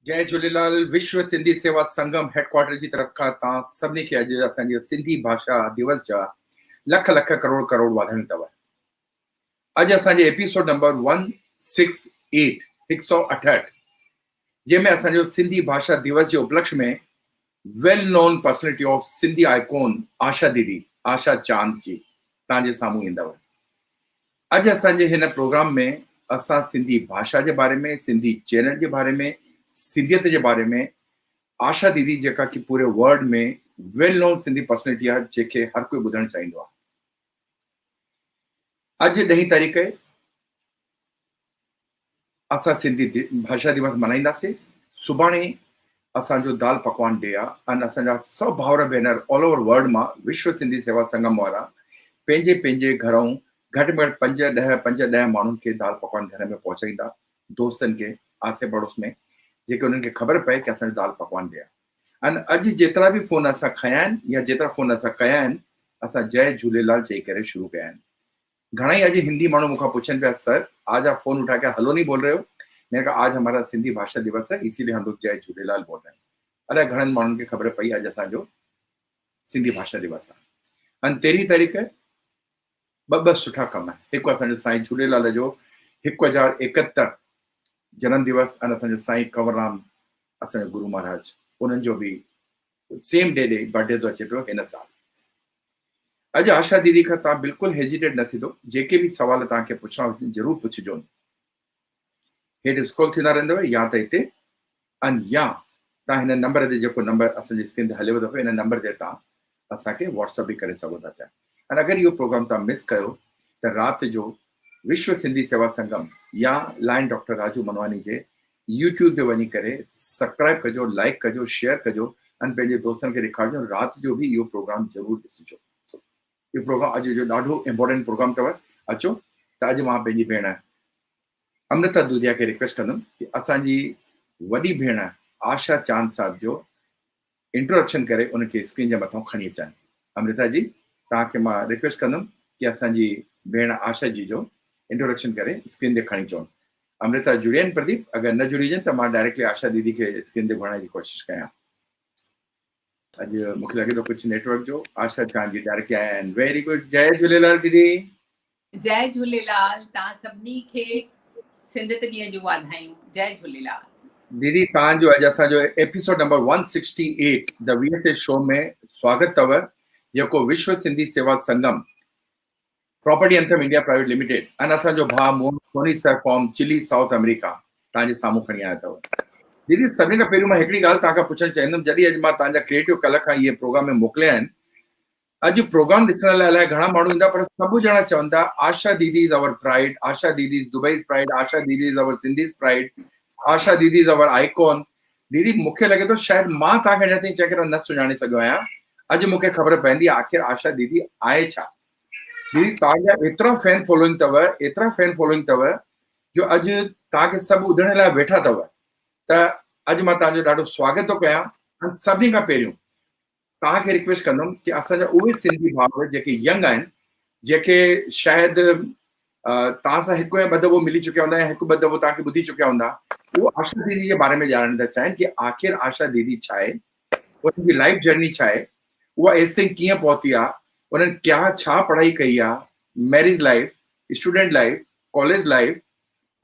جئي جهوليلال وشو سنڌي سيوا سنگم هيڊ ڪوارٽر جي طرف کان توهان سڀني کي اڄ اسان جي سنڌي ڀاشا ديوس جا لک لک ڪروڙ ڪروڙ واڌايون اٿو. اڄ اسان جي ايپيسوڊ نمبر 168 هڪ سؤ اٺهٺ جنهن ۾ اسان جو سنڌي ڀاشا ديوس جي اپلڪش ۾ well known personality of Sindhi icon Asha Didi Asha Chand ji توهان جي سامهون ايندو. اڄ اسان جي هن پروگرام ۾ اسان سنڌي ڀاشا جي باري ۾ سنڌي چينل جي باري ۾ سنڌيت جي باري ۾ آشا ديدي جيڪا ڪي پوري ورلڊ ۾ ويل نون سنڌي پرسنلٽي آهي جنهن کي هر ڪوئي ٻڌڻ چاهيندو آهي. اڄ ڏهين تاريخ اسان سنڌي ڀاشا ديوس ملهائينداسين. سڀاڻي اسان جو دال پڪوان ڊي آ ۽ اسان جا سڀ ڀائر ڀينر آل اوور ورلڊ مان وشو سنڌي سيوا سنگم وارا پنهنجي پنهنجي گهرئون گهٽ ۾ گهٽ پنج ڏهه پنج ڏهه ماڻهن کي دال پڪوان گهر ۾ پهچائيندا دوستن کي آسي پڙوس ۾ جيڪي انهن کي خبر پئي ڪي اسان جو دال پڪوان ڊي آ ۽ اڄ جيترا به فون اسان کنيا آهن يا جيترا فون اسان ڪيا آهن اسان جئي جهوليلال چئي ڪري شروع ڪيا آهن. گهڻا ئي اڄ هندي ماڻهو مون کان پڇن پيا سر آج آپ فون اٺا ڪي هلو نهين بول رهي هو مين ڪها آج همارا سنڌي ڀاشا دوس هي اسي لئي هم لوگ جئي جهوليلال بول رهي هين الائي گهڻن ماڻهن کي خبر پئي اڄ اسان جو سنڌي ڀاشا دوس آهي ان تيرهين تاريخ ٻه ٻه سٺا ڪم آهن هڪ اسان جو سائين جهوليلال جو هڪ هزار ايڪهتر جنم دوس ان اسان جو سائين ڪنور رام اسان جو گرو مهاراج انهن جو به سيم ڊي ڏي برٿ ڊي ٿو اچي پيو هن سال. اڄ آشا ديدي کان توهان بلڪل هيزيٽيٽ نه ٿيندو جيڪي به سوال توهان کي پڇڻا هجن ضرور پڇجون. هيٺ اسڪرول ٿيندا رهندو يا ته هتي ان يا توهان هن نمبر تي جيڪو نمبر اسان جي اسڪرين تي هليو ٿو پيو ان نمبر تي توهان اسان کي واٽس اپ به ڪري سگهو ٿا پيا ان اگر اهو پروگرام توهان مس ڪيو ته رات جو وشو سنڌي سيوا سنگم يا لائن ڊاڪٽر راجو منواني جي يوٽيوب تي وڃي ڪري سبسڪرائب ڪجو لائيڪ ڪجو شيئر ڪجو ۽ پنهنجي دوستن کي ڏيکارجو رات جو به اهو پروگرام ضرور ڏسجو اهو پروگرام اڄ جو ڏاڍو امپورٽنٽ پروگرام اٿو اچو ته اڄ مان پنهنجي ڀيڻ امرتا دوديا کي ريڪويسٽ ڪندم ڪي اسان جي وڏي ڀيڻ آشا چاند صاحب جو انٽروڊڪشن ڪري ان کي اسڪرين جي مٿان کڻي اچن. امرتا جي توهان کي مان ريڪويسٽ ڪندم ڪي اسان جي ڀيڻ آشا جي جو انٽروڊڪشن ڪري اسڪرين تي کڻي اچون. امرتا جڙي آهن پرديپ اگر نه جڙي هجن ته مان ڊائريڪٽلي آشا ديدي کي اسڪرين تي گهرائڻ جي ڪوشش ڪيان. اڄ مونکي لڳي ٿو ڪجهه نيٽورڪ جو آشا چاند جي ڊائريڪٽلي آيا آهن. ويري گڊ جئي جهوليلال ديدي. جئي جهوليلال توهان سڀني کي سنڌيت ڏينهن جون واڌايون جئي جهوليلال. ديدي توهان جو اڄ اسان جو episode number 168 the V S S show ۾ سواگت اٿو جيڪو Vishwa Sindhi Seva Sangam property anthem India private limited ۽ اسان جو ڀاء Mohan Soni sir from Chile South America توهان جي سامهون کڻي آيو اٿو ديدي سڀني کان پهريون مان هڪڙي ڳالهه توهان کان پڇڻ چاهيندم جڏهن اڄ مان توهان جا ڪريئيٽو ڪلهه کان اهي پروگرام ۾ موڪليا آهن اڄ پروگرام ڏسڻ لاء الائي گهڻا ماڻهو ايندا پر سڀ ڄڻا چون ٿا آشا ديدي از اور پرائيڊ، آشا ديدي از دبئيز پرائيڊ، آشا ديدي از اور سنڌيز پرائيڊ، آشا ديدي از اور آئيڪون. ديدي مون کي لڳي ٿو شايد مان توهان کي اڃا تائين چڱي طرح نه سڃاڻي سگهيو آهيان. اڄ مون کي خبر پوندي آخر آشا ديدي آهي ڇا؟ ديدي توهان جا ايترا فين فالوئنگ اٿو، ايترا فين فالوئنگ اٿو جو اڄ توهان کي سڀ ٻڌڻ لاء ويٺا اٿو ته اڄ مان توهان جو ڏاڍو سواگت ٿو ڪيان ۽ سڀني کان پهريون توهان کي ريڪويسٽ ڪندم ڪي اسان جا اهي سنڌي ڀائر جيڪي ينگ آهن جيڪي شايد توهان سان هڪ يا ٻه دفعو ملي چڪيا هوندا يا هڪ ٻه دفعو توهان کي ٻڌي چڪيا هوندا اهو آشا ديدي جي باري ۾ ڄاڻڻ ٿا چاهين ڪي آخر آشا ديدي ڇا آهي انهن جي لائف جرني ڇا آهي اها ايستائين ڪيئن پهتي آهي انهن ڪيا ڇا پڙهائي ڪئي آهي marriage life student life college life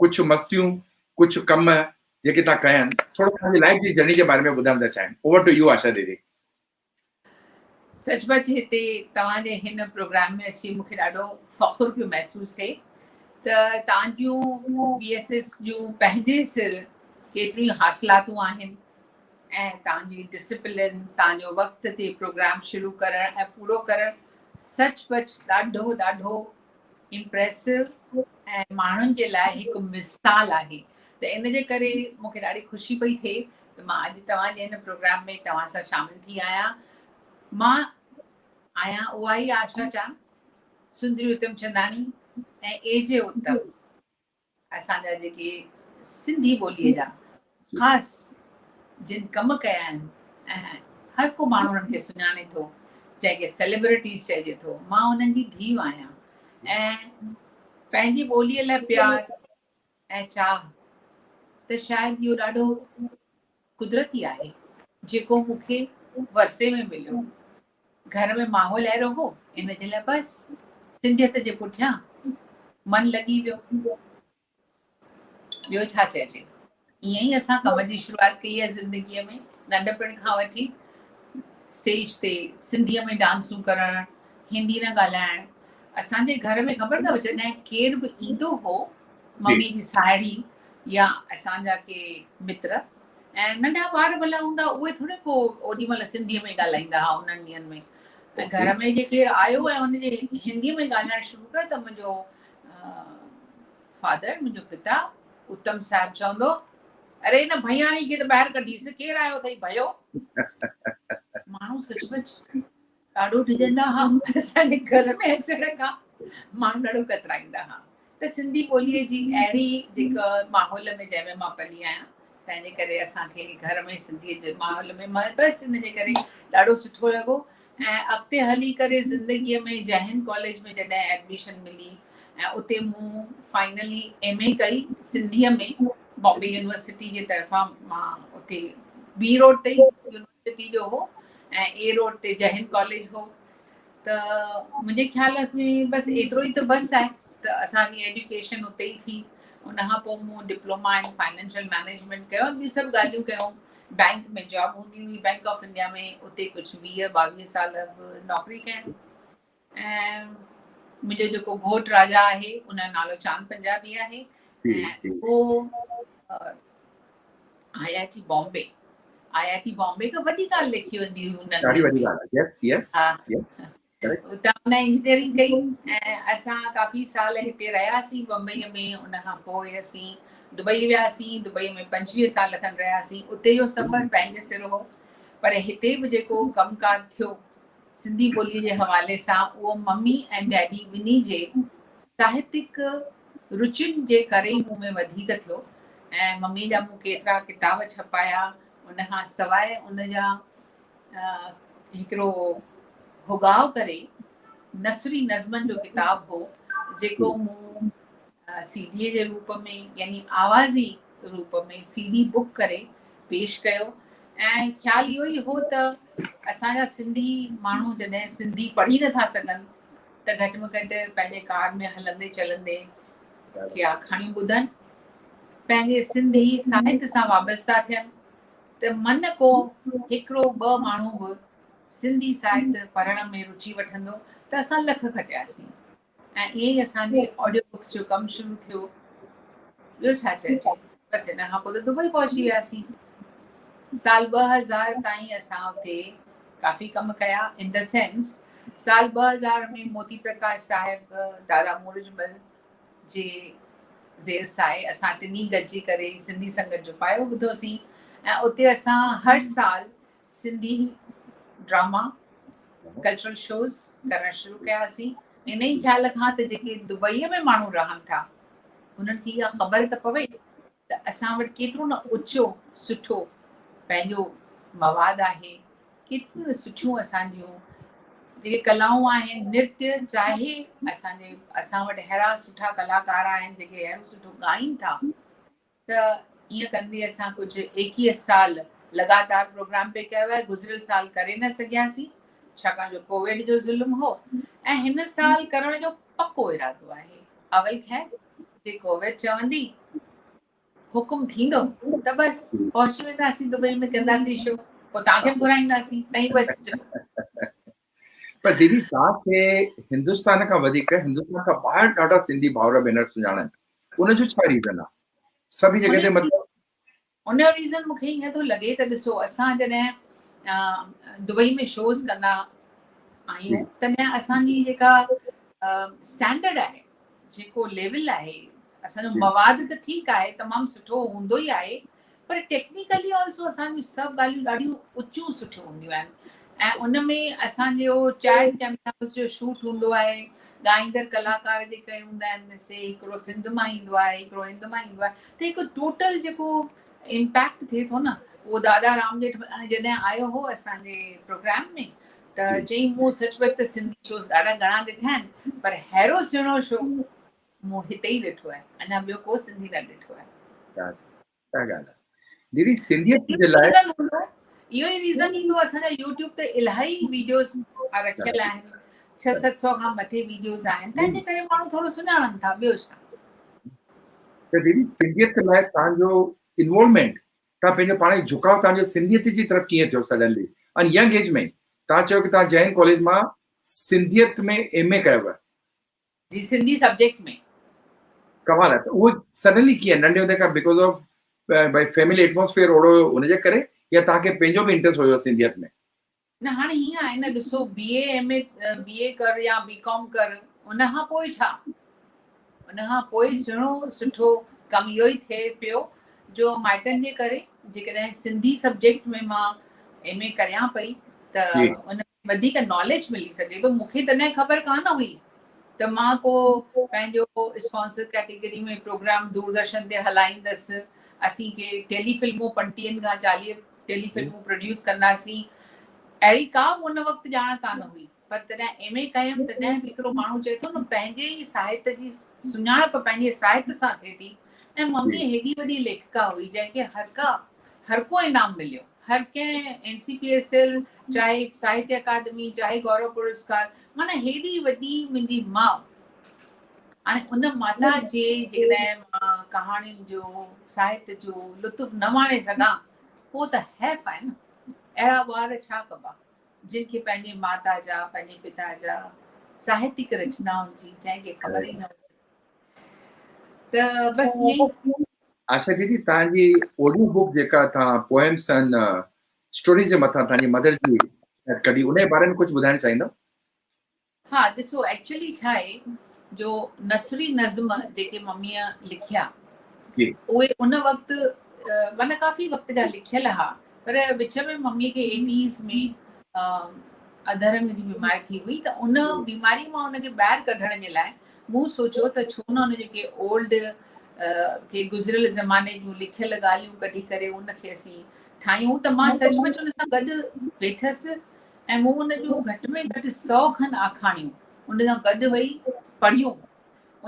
ڪجهه مستيون ڪجهه ڪم جيڪي تان ڪيا آهن ٿورو پنهنجي لائف جي جرني جي باري ۾ ٻڌائڻ ٿا چاهين اوور ٽو يو آشا ديدي. سچ پچ هتي توهان جي هن پروگرام ۾ اچي مون کي ڏاڍو فخر پيو محسوس ٿئي ته توهان جون وي ايس ايس جون پنهنجي سر ڪيتريون حاصلاتون آهن ۽ توهان جي ڊسپلن توهان جو وقت تي پروگرام شروع ڪرڻ ۽ پورو ڪرڻ سچ پچ ڏاڍو ڏاڍو امپريسو ۽ ماڻهن جي لاء هڪ مثال آهي ته ان جي ڪري مون کي ڏاڍي خوشي پئي ٿئي ته مان اڄ توهان جي هن پروگرام ۾ توهان سان شامل ٿي آهيان. مان آهيان اها ئي آشا چان، سندري اتم چنداڻي ۽ اي جي اتم. اسان جا جيڪي سنڌي ٻوليء جا خاص جن ڪم ڪيا آهن ۽ هر ڪو ماڻهو انهن کي سڃاڻي ٿو جنهن کي سيليبرٽيز چئجي ٿو مان انهن جي ڌيء آهيان ۽ پنهنجي ٻوليء لاء پيار ۽ چاهه ته شايد اهو ڏاڍو قدرتي آهي جيڪو مون کي ورثي ۾ مليو. گهر ۾ ماحول اهڙو هو ان جي لاء بس سنڌيت جي پٺيان من لڳي ويو. ٻيو ڇا چئجي. ائين ئي اسان ڪم جي شروعات ڪئي آهي زندگيء ۾ ننڍپڻ کان وٺي اسٽيج تي سنڌيء ۾ ڊانسون ڪرڻ، هندي نه ڳالهائڻ. اسان جي گهر ۾ خبر اٿو جڏهن ڪير به ايندو هو ممي جي ساهيڙي يا اسان جا ڪي متر ۽ ننڍا ٻار ڀلا هوندا اهي ٿوري ڪو اوڏي مهل سنڌيء ۾ ڳالهائيندا هئا انهن ڏينهن ۾ ۽ گهر ۾ جي ڪير آيو ۽ ان جي هنديء ۾ ڳالهائڻ شروع ڪيو ته منهنجو فادر منهنجو پتا اتم صاحب چوندو اري هن ڀياڻي کي ته ٻاهر ڪڍيس ڪير آيو اٿئي ڀيو ماڻهو سچ پچ ڏاڍو ڊڄندا ها اسان جي گهر ۾ اچڻ کان ماڻهو ڏاڍو ڪترائيندا ها ته سنڌي ٻوليء جي اهڙي جيڪا ماحول ۾ جنهن ۾ مان پلي آهيان تنهن جي ڪري اسان کي گهر ۾ سنڌيء جي ماحول ۾ بس ان جي ڪري ڏاڍو سٺو لڳو ۽ اڳتي هلي ڪري زندگيء ۾ جئه هند ڪاليج ۾ جڏهن ايڊميشن ملي ۽ اتي مون فائنلي ايم اي ڪئي سنڌيء ۾ بامبي يونيورسٽي جي طرفان مان اتي بي روڊ تي يونيورسٽي جو هو ۽ اي روڊ تي جئه هند ڪاليج هو ته منهنجي خيال ۾ بس ايترو ئي ته بس آهي ته اسان جي ايجوڪيشن اتي ئي ٿي ان کان پوء مون ڊپلوما ان فائنينشل مئنيجمينٽ ڪيو ٻيون سڀ ڳالهيون ڪيون بئنڪ ۾ جاب هوندي هئي بئنڪ آف انڊيا ۾ اتي ڪجهه 20 22 سال به نوڪري ڪيم ۽ منهنجو جيڪو گهوٽ راجا آهي ان جو نالو چاند پنجابي آهي ۽ اهو I I T Bombay I I T Bombay کان وڏي ڳالهه ليکي ويندي هئي انهن ڏاڍي وڏي ڳالهه آهي يس يس اتان هن انجنيئرنگ ڪئي ۽ اسان ڪافي سال هتي رهياسين بمبئي ۾ ان کان پوء اسين دبئي وياسين دبئي ۾ 25 سال کن رهياسين اتي جو سفر پنهنجي سر هو پر هتي به جيڪو ڪم ڪار ٿيو سنڌي ٻوليء جي حوالي سان اهو ممي ۽ ڊيڊي ٻنهي جي ساهتڪ رچين جي ڪري ئي مون ۾ وڌيڪ ٿيو ۽ ممي جا مون ڪيترا ڪتاب ڇپايا ان کان سواء ان جا هڪڙو هڳاء ڪري نثري نظمن جو ڪتاب هو جيڪو مون سي ڊي جي روپ ۾ يعني آوازي روپ ۾ سي ڊي بڪ ڪري پيش ڪيو ۽ خيال اهو ئي هو ته اسان جا سنڌي ماڻهو جڏهن سنڌي پڙهي نٿا سگهن ته گهٽ ۾ گهٽ پنهنجي ڪار ۾ هلندي چلندي ڪي آکاڻيون ٻڌن پنهنجي سنڌي ساهت سان وابسته ٿين ته من ڪو هڪڙو ٻه ماڻهو به سنڌي ساهت پڙهڻ ۾ رچي وٺندو ته اسان لک کٽياسين ۽ ائين ئي اسان جي آڊيو بڪس جو ڪم شروع ٿيو. ٻيو ڇا چئجي، بس ان کان پوء ته دبئي پهچي وياسين. سال 2000 تائين اسان اتي ڪافي ڪم ڪيا، ان the sense سال 2000 ۾ موتي پرڪاش صاحب، دادا مورجمل جي زير سائي اسان ٽنهي گڏجي ڪري سنڌي سنگت جو پايو ٻڌوسين ۽ اتي اسان هر سال سنڌي ڊراما، ڪلچرل شوز ڪرڻ شروع ڪياسين ان ئي خيال کان ته جيڪي دبئي ۾ ماڻهو رهن ٿا انهن کي اها خبر ته پوي ته اسان وٽ ڪيترو نه اوچو سٺو پنهنجو مواد آهي ڪيتريون نه سٺيون اسان جون جيڪي ڪلائون آهن نرتيه چاهي اسان جي اسان وٽ اهڙا سٺا ڪلاڪار آهن جيڪي اهڙو سٺو ڳائين ٿا ته ائين ڪندي اسان ڪجهه 21 سال لڳاتار پروگرام پئي ڪيو آهي، گذريل سال ڪري نه سگهياسين ڇاڪاڻ جو ڪوويڊ جو ظلم هو ۽ هن سال ڪرڻ جو پڪو ارادو آهي. اول خير جي ڪوويڊ چوندي حڪم ٿيندو ته بس پهچي وينداسين دبئي ۾ ڪنداسين شو پوء توهان کي به گهرائينداسين تئين به اچجو. پر ديدي توهان کي هندستان کان وڌيڪ هندستان کان ٻاهر ڏاڍا سنڌي ڀائر ڀينر سڃاڻن ان جو ڇا ريزن آ سڀني جڳهه تي مطلب ان جو ريزن مون کي ائين ٿو لڳي ته ڏسو اسان جڏهن دبئي ۾ شوز ڪندا آهيون تڏهن اسان جي جيڪا اسٽينڊرڊ آهي جيڪو ليول آهي اسان جو مواد ته ٺيڪ آهي تمام سٺو هوندو ئي آهي پر ٽيڪنيڪلي آلسو اسان جون سڀ ڳالهيون ڏاڍيون اچيون سٺيون هونديون آهن ۽ ان ۾ اسان جو چار ڪيمراز جو شوٽ هوندو آهي ڳائيندڙ ڪلاڪار جيڪي هوندا آهن سي هڪڙو سنڌ مان ايندو آهي هڪڙو هند مان ايندو آهي ته هڪ ٽوٽل جيڪو امپيڪٽ ٿئي ٿو نه اهو دادا رام ڄيٺملاڻي جڏهن آيو هو اسان جي پروگرام ۾ ته چئي مون سچ پچ ته سنڌي شوز ڏاڍا گهڻا ڏٺا آهن پر ههڙو سهڻو شو مون هتي ئي ڏٺو آهي اڃا ٻيو ڪو سنڌي نه ڏٺو آهي. ڇا ڳالهه آهي. ديدي سنڌيت جي لاء اهو ئي ريزن هوندو اسان جا يوٽيوب تي الاهي ويڊيوز رکيل آهن 6 700 کان مٿي ويڊيوز آهن تنهن جي ڪري ماڻهو ٿورو سڃاڻن ٿا ٻيو ڇا. ته ديدي سنڌيت لاء توهان جو انوالومينٽ توهان پنهنجو پاڻ کي جهڪاء توهان جو سنڌيت جي طرف ڪيئن ٿيو سڊنلي ان ينگ ايج ۾ توهان چيو ڪي توهان جين ڪاليج مان سنڌيت ۾ ايم اي ڪيو. جي سنڌي سبجيڪٽ ۾. ڪمال آهي ته اهو سڊنلي ڪيئن ننڍي هوندي کان because of ڀائي فيملي ايٽماسفيئر اهڙو هيو ان جي ڪري يا توهان کي پنهنجو به انٽرسٽ هيو سنڌيت ۾؟ نه هاڻي هيئن آهي نه ڏسو بي اي ايم اي بي اي ڪر يا بي ڪام ڪر ان کان پوء ڇا؟ ان کان پوء سهڻو سٺو ڪم اهو ئي ٿئي پيو جو مائٽن جي ڪري جيڪڏهن سنڌي سبجيڪٽ ۾ مان ايم اي ڪريان پئي ته ان وڌيڪ ناليج ملي سگهي ٿو مون کي تڏهن خبر ڪانه هئي ته مان ڪو پنهنجو اسپانسر ڪيٽيگري ۾ پروگرام دوردرشن تي هلائيندس اسين ڪي ٽيلي فلمون پنٽيهن کان 40 ٽيلي فلمون پروڊيوس ڪنداسين اهڙي ڪا به ان وقت ڄاڻ ڪانه هئي پر تڏهن ايم اي ڪيم تڏهن به هڪڙو ماڻهو چئي ٿو نه پنهنجي ئي ساهت جي سڃاڻپ پنهنجي ساهت سان ٿئي ٿي ۽ ممي هيڏي وڏي ليکڪا هئي جنهن کي هر ڪا هر ڪو انعام مليو هر ڪنهن اين سي پي ايس L چاهي ساهتيه اڪادمي چاهي گورو پرسڪار معنيٰ هيڏي وڏي منهنجي ماء هاڻي ان ماتا جي جيڪڏهن مان ڪهاڻين جو ساهت جو لطف نه ماڻي سگهان پوء ته حيف آهي نه اهڙا ٻار ڇا ڪبا جن کي پنهنجي ماتا جا پنهنجي پتا جا ساهتيڪ رچنائن جي جنهن کي خبر ئي نه هجي ته بس ائين ئي. آشا ديدي توهان جي آڊيو بڪ جيڪا توهان پوئمس ۽ اسٽوريز جي مٿان توهان جي مدر جي ڪڍي ان جي باري ۾ ڪجهه ٻڌائڻ چاهيندؤ؟ ها ڏسو ايڪچولي ڇا آهي جو نثري نظم جيڪي مميء لکيا جي اهي ان وقت معنيٰ ڪافي وقت جا لکيل ها پر وچ ۾ مميء کي ايٽيز ۾ اڌرنگ جي بيماري ٿي هئي ته ان بيماري مان ان کي ٻاهر ڪڍڻ جي لاء مون سوچيو ته ڇو نه ان جيڪي اولڊ ڪي گذريل زماني جون لکيل ڳالهيون ڪڍي ڪري ان کي اسين ٺاهيون ته مان سچ مچ ان سان گڏ ويٺس ۽ مون ان جون گهٽ ۾ گهٽ 100 کن آکاڻيون ان سان گڏ ويهي پڙهيون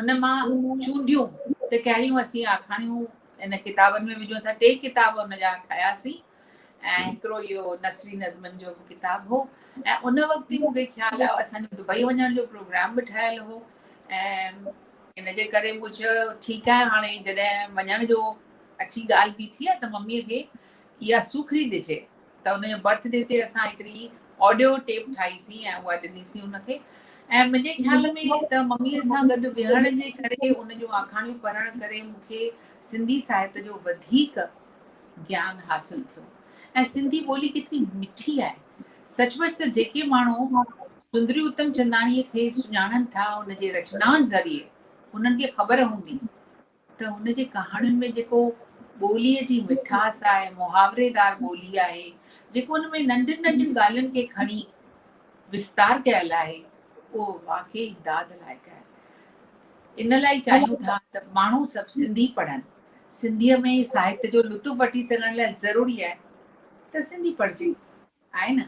ان مان چونڊيون ته ڪهڙيون اسين آکاڻيون ان ڪتابن ۾ وجهون اسان ٽي ڪتاب ان جا ٺاهياسين ۽ هڪڙو اهو نثري نظمن جو به ڪتاب هو ۽ ان وقت ئي مون کي خيال آيو اسان جو دبئي وڃڻ جو پروگرام به ٺهيل هو ۽ ان جي ڪري مون چيو ٺيڪ آهي هاڻي جڏهن وڃڻ جو اچي ڳالهه بيٺي آهي ته مميء کي اها سوکڙي ڏجي ته ان جو برٿ ڊي تي اسان هڪڙي آڊيو ٽيپ ٺاهيسين ۽ اها ڏنيسين ان کي ۽ منهنجي خيال ۾ ته مميء سان گڏ ويهڻ جي ڪري ان جون آکاڻيون پڙهڻ ڪري مون کي سنڌي ساهت جو وڌيڪ گيان حاصل ٿيو ۽ سنڌي ٻولي ڪيتري مٺي آهي. سچ پچ ته جيڪي ماڻهو سندري اتم چنداڻيء کي سڃاڻن ٿا ان جي رچنائن ذريعي انهن کي خبر هوندي ته هن جي ڪهاڻين ۾ جيڪو ٻوليء جي مٺاس آهي، محاوريدار ٻولي آهي، جيڪو ان ۾ ننڍين ننڍين ڳالهين کي کڻي وستار ڪيل آهي، اهو واقعي داد لائق آهي. ان لاء ئي چاهيون ٿا ته ماڻهو سڀ سنڌي پڙهن. سنڌيء ۾ ساهت جو لطف وٺي سگهڻ لاء ضروري آهي ته سنڌي پڙهجي، آهي نه؟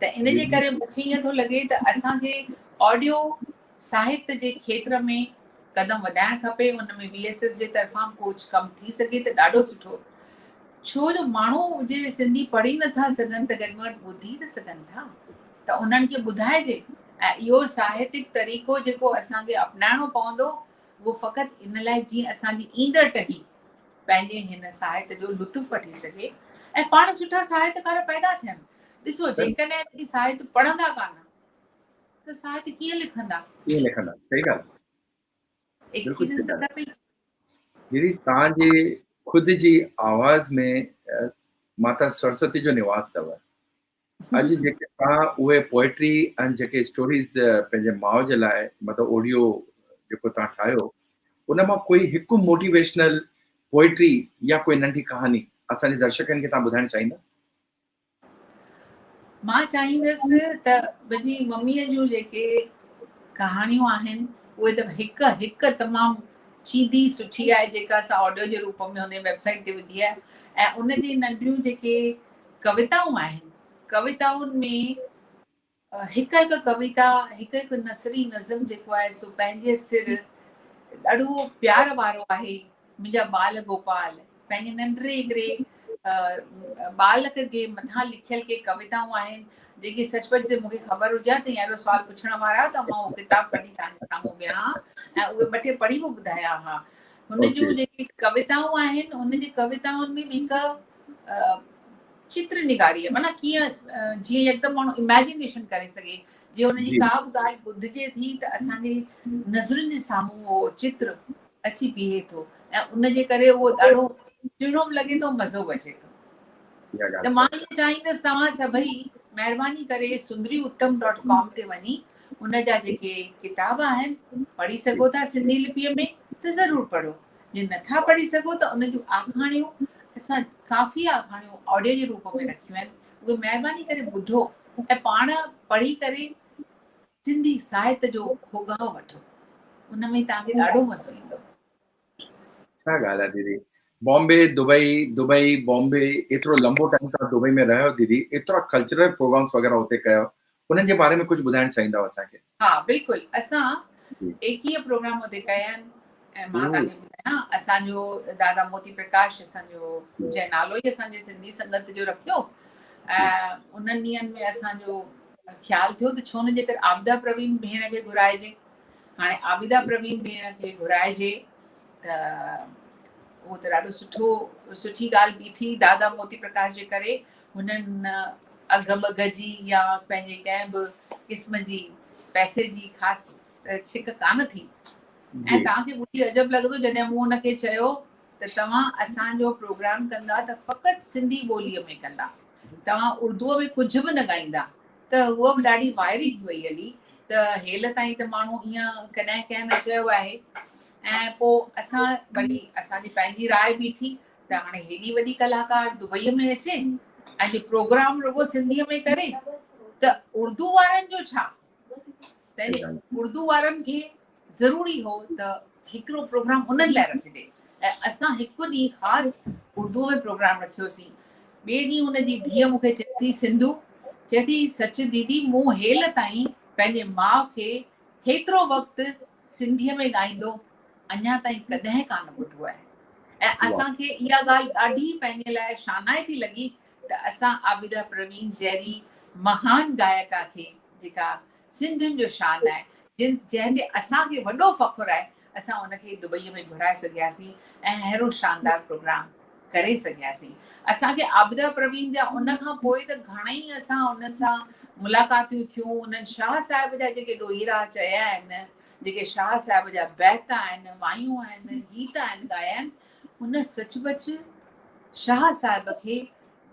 ته ان جي ڪري مون کي ائين ٿو لڳي ته اسان کي آڊيو ساهت جي کيتر ۾ قدم وڌائڻ کپي، ان ۾ وي ايس ايس جي طرفان به ڪجهه ڪم ٿي سگهي ته ڏاڍو سٺو. ڇو جو ماڻهو جي سنڌي پڙهي نٿا سگهن ته گهٽ ۾ گهٽ ٻڌي ته سگهن ٿا ته انهن کي ٻڌائجي ۽ اهو ساهتڪ طريقو جيڪو اسان کي اپنائڻو پوندو اهو فقط ان لاء جيئن اسان جي ايندڙ ٽهي پنهنجي هن ساهت جو لطف وٺي سگهي ۽ پاڻ سٺا ساهتڪار پيدا ٿين. ڏسو جيڪڏهن اسين ساهت پڙهندا ڪانه ته ساهت ڪيئن لکندا؟ ڪيئن لکندا؟ صحيح ڳالهه. ايڪسپيرينس ته کپي. ديدي توهان جي خود جي آواز ۾ ماتا سرسوتي جو نواس اٿو. اڄ جيڪي توهان اهي پوئٽري ۽ جيڪي اسٽوريز پنهنجي ماء جي لاء مطلب آڊيو جيڪو توهان ٺاهيو ان مان ڪوئي هڪ موٽيويشنل پوئٽري يا ڪوئي ننڍي ڪهاڻي اسان جي درشڪن کي توهان ٻڌائڻ چاهيندا؟ مان چاهيندس ته منهنجي مميء جون جيڪي ڪهاڻيون آهن اهي ته هڪ هڪ تمام چيدي سٺي آهي جيڪا اسان آڊيو جي روپ ۾ ان ويب سائيٽ تي وڌي آهي ۽ ان جي ننڍيون جيڪي ڪويتائون آهن ڪويتائن ۾ هڪ هڪ ڪويتا هڪ هڪ نثري نظم جيڪو آهي سو پنهنجي سر ڏاڍو پيار وارو آهي منهنجا بال گوپال پنهنجي ننڍڙي هڪڙي ٻالڪ جي مٿان لکيل ڪي ڪويتائون آهن جيڪي سچ پچ جي مونکي خبر هجي ها ته اهڙو سوال پڇڻ وارا ته مان اهو ڪتاب ڪڍي توهان جي سامهون ويهان ها ۽ اهي ٻه ٽي پڙهي به ٻڌايان ها. هن جون جيڪي ڪويتائون آهن ان جي ڪويتائن ۾ به هڪ چتر نگاري آهي معنيٰ ڪيئن جيئن يڪدم ماڻهو اميجنيشن ڪري سگهي جي هن جي ڪا به ڳالهه ٻڌجي ٿي ته اسان جي نظرن جي سامهون اهو چتر اچي بيهي ٿو ۽ ان جي ڪري اهو ڏاڍو سهڻو به لڳي ٿو مزو به اچي ٿو ته مان ائين چاهيندس توهان سڀئي مهرباني ڪري سندري اتم ڊاٽ ڪام تي وڃي ان جا جيڪي ڪتاب آهن پڙهي سگهو ٿا سنڌي لپيء ۾ ته ضرور پڙهو جي نٿا پڙهي سگهو ته ان جون آکاڻيون اسان ڪافي آکاڻيون آڊيو جي روپ ۾ رکيون آهن اهي مهرباني ڪري ٻڌو ۽ پاڻ پڙهي ڪري سنڌي ساهت جو هوڳاء وٺو ان ۾ توهان کي ڏاڍو مزو ايندو. ڇا ڳالهه آهي ديدي بامبي دبئي دبئي بامبي ايترو لمبو ٽائيم توهان دبئي ۾ رهيو ديدي ايترا ڪلچرل پروگرامس وغيره اتي ڪيو انهن جي باري ۾ ڪجهه ٻڌائڻ چاهيندؤ اسان کي. ها بلڪل اسان 21 پروگرام اتي ڪيا آهن ۽ مان توهان کي ٻڌايان اسان جو دادا موتي پرڪاش اسان جو جنهن نالو ئي اسان جي سنڌي سنگت جو رکيو ۽ انهن ڏينهن ۾ اسان جو خيال ٿيو ته ڇو نه جيڪر عابده پروين ڀيڻ کي گهرائجي. هاڻي عابده پروين ڀيڻ کي گهرائجي ته اهو ته ڏاڍو سٺو سٺي ڳالهه بيٺي دادا موتي پرڪاش جي ڪري هنن اگهه ٻگهه جي يا پنهنجي ڪنهن به قسم جي پئسي جي خاص ڇڪ ڪانه ٿي ۽ توهان کي ٻڌي عجب لڳندو جڏهن مون هن کي چيو ته توهان اسان جو پروگرام ڪندا ته فقط سنڌي ٻوليء ۾ ڪندا توهان اردوء ۾ ڪجهه به نه ڳائيندا ته هوء به ڏاڍي وائري ٿي وئي هلي ته هيل تائين ته ماڻهو ائين ڪڏهن ڪنهن نه چيو آهي ۽ پوء اسان وري اسان جي پنهنجي راء بيٺي ته هاڻي هيڏي وڏي ڪلاڪار دبئيء ۾ اچي ۽ جي پروگرام رڳو سنڌيء ۾ ڪري ته اردو وارن جو ڇا؟ تنهن اردو وارن کي ضروري هو ته هڪڙو پروگرام انهن لاء رکجي ۽ اسان هڪ ڏينهن خاص اردو ۾ پروگرام رکيوسين ٻئي ڏينهن ان جي ڌيء مون کي چئي ٿي سنڌو چئي ٿي سچ ديدي مون هيل تائين پنهنجي ماء کي هيترو وقت سنڌيء ۾ ڳائيندو اڃا تائين ڪڏهن ڪانه ٻڌو آهي ۽ اسان کي اها ڳالهه ڏاڍي پنهنجي لاء شانائتي لڳي ته اسان عابده پروين جهڙي مهان گائڪا کي جيڪا سنڌين جو شان آهي جن جنهن تي اسان کي وڏو فخر آهي اسان ان کي دبئي ۾ گهرائي سگهياسين ۽ اهڙو شاندار پروگرام ڪري سگهياسين اسان کي عابده پروين جا ان کان پوء ته گهڻئي اسان انهن سان ملاقاتيون ٿيون انهن شاهه صاحب جا جيڪي ڏوهيرا چيا آهن جيڪي شاهه صاحب جا بيت آهن وايون آهن گيت آهن ڳايا آهن ان سچ پچ شاهه صاحب کي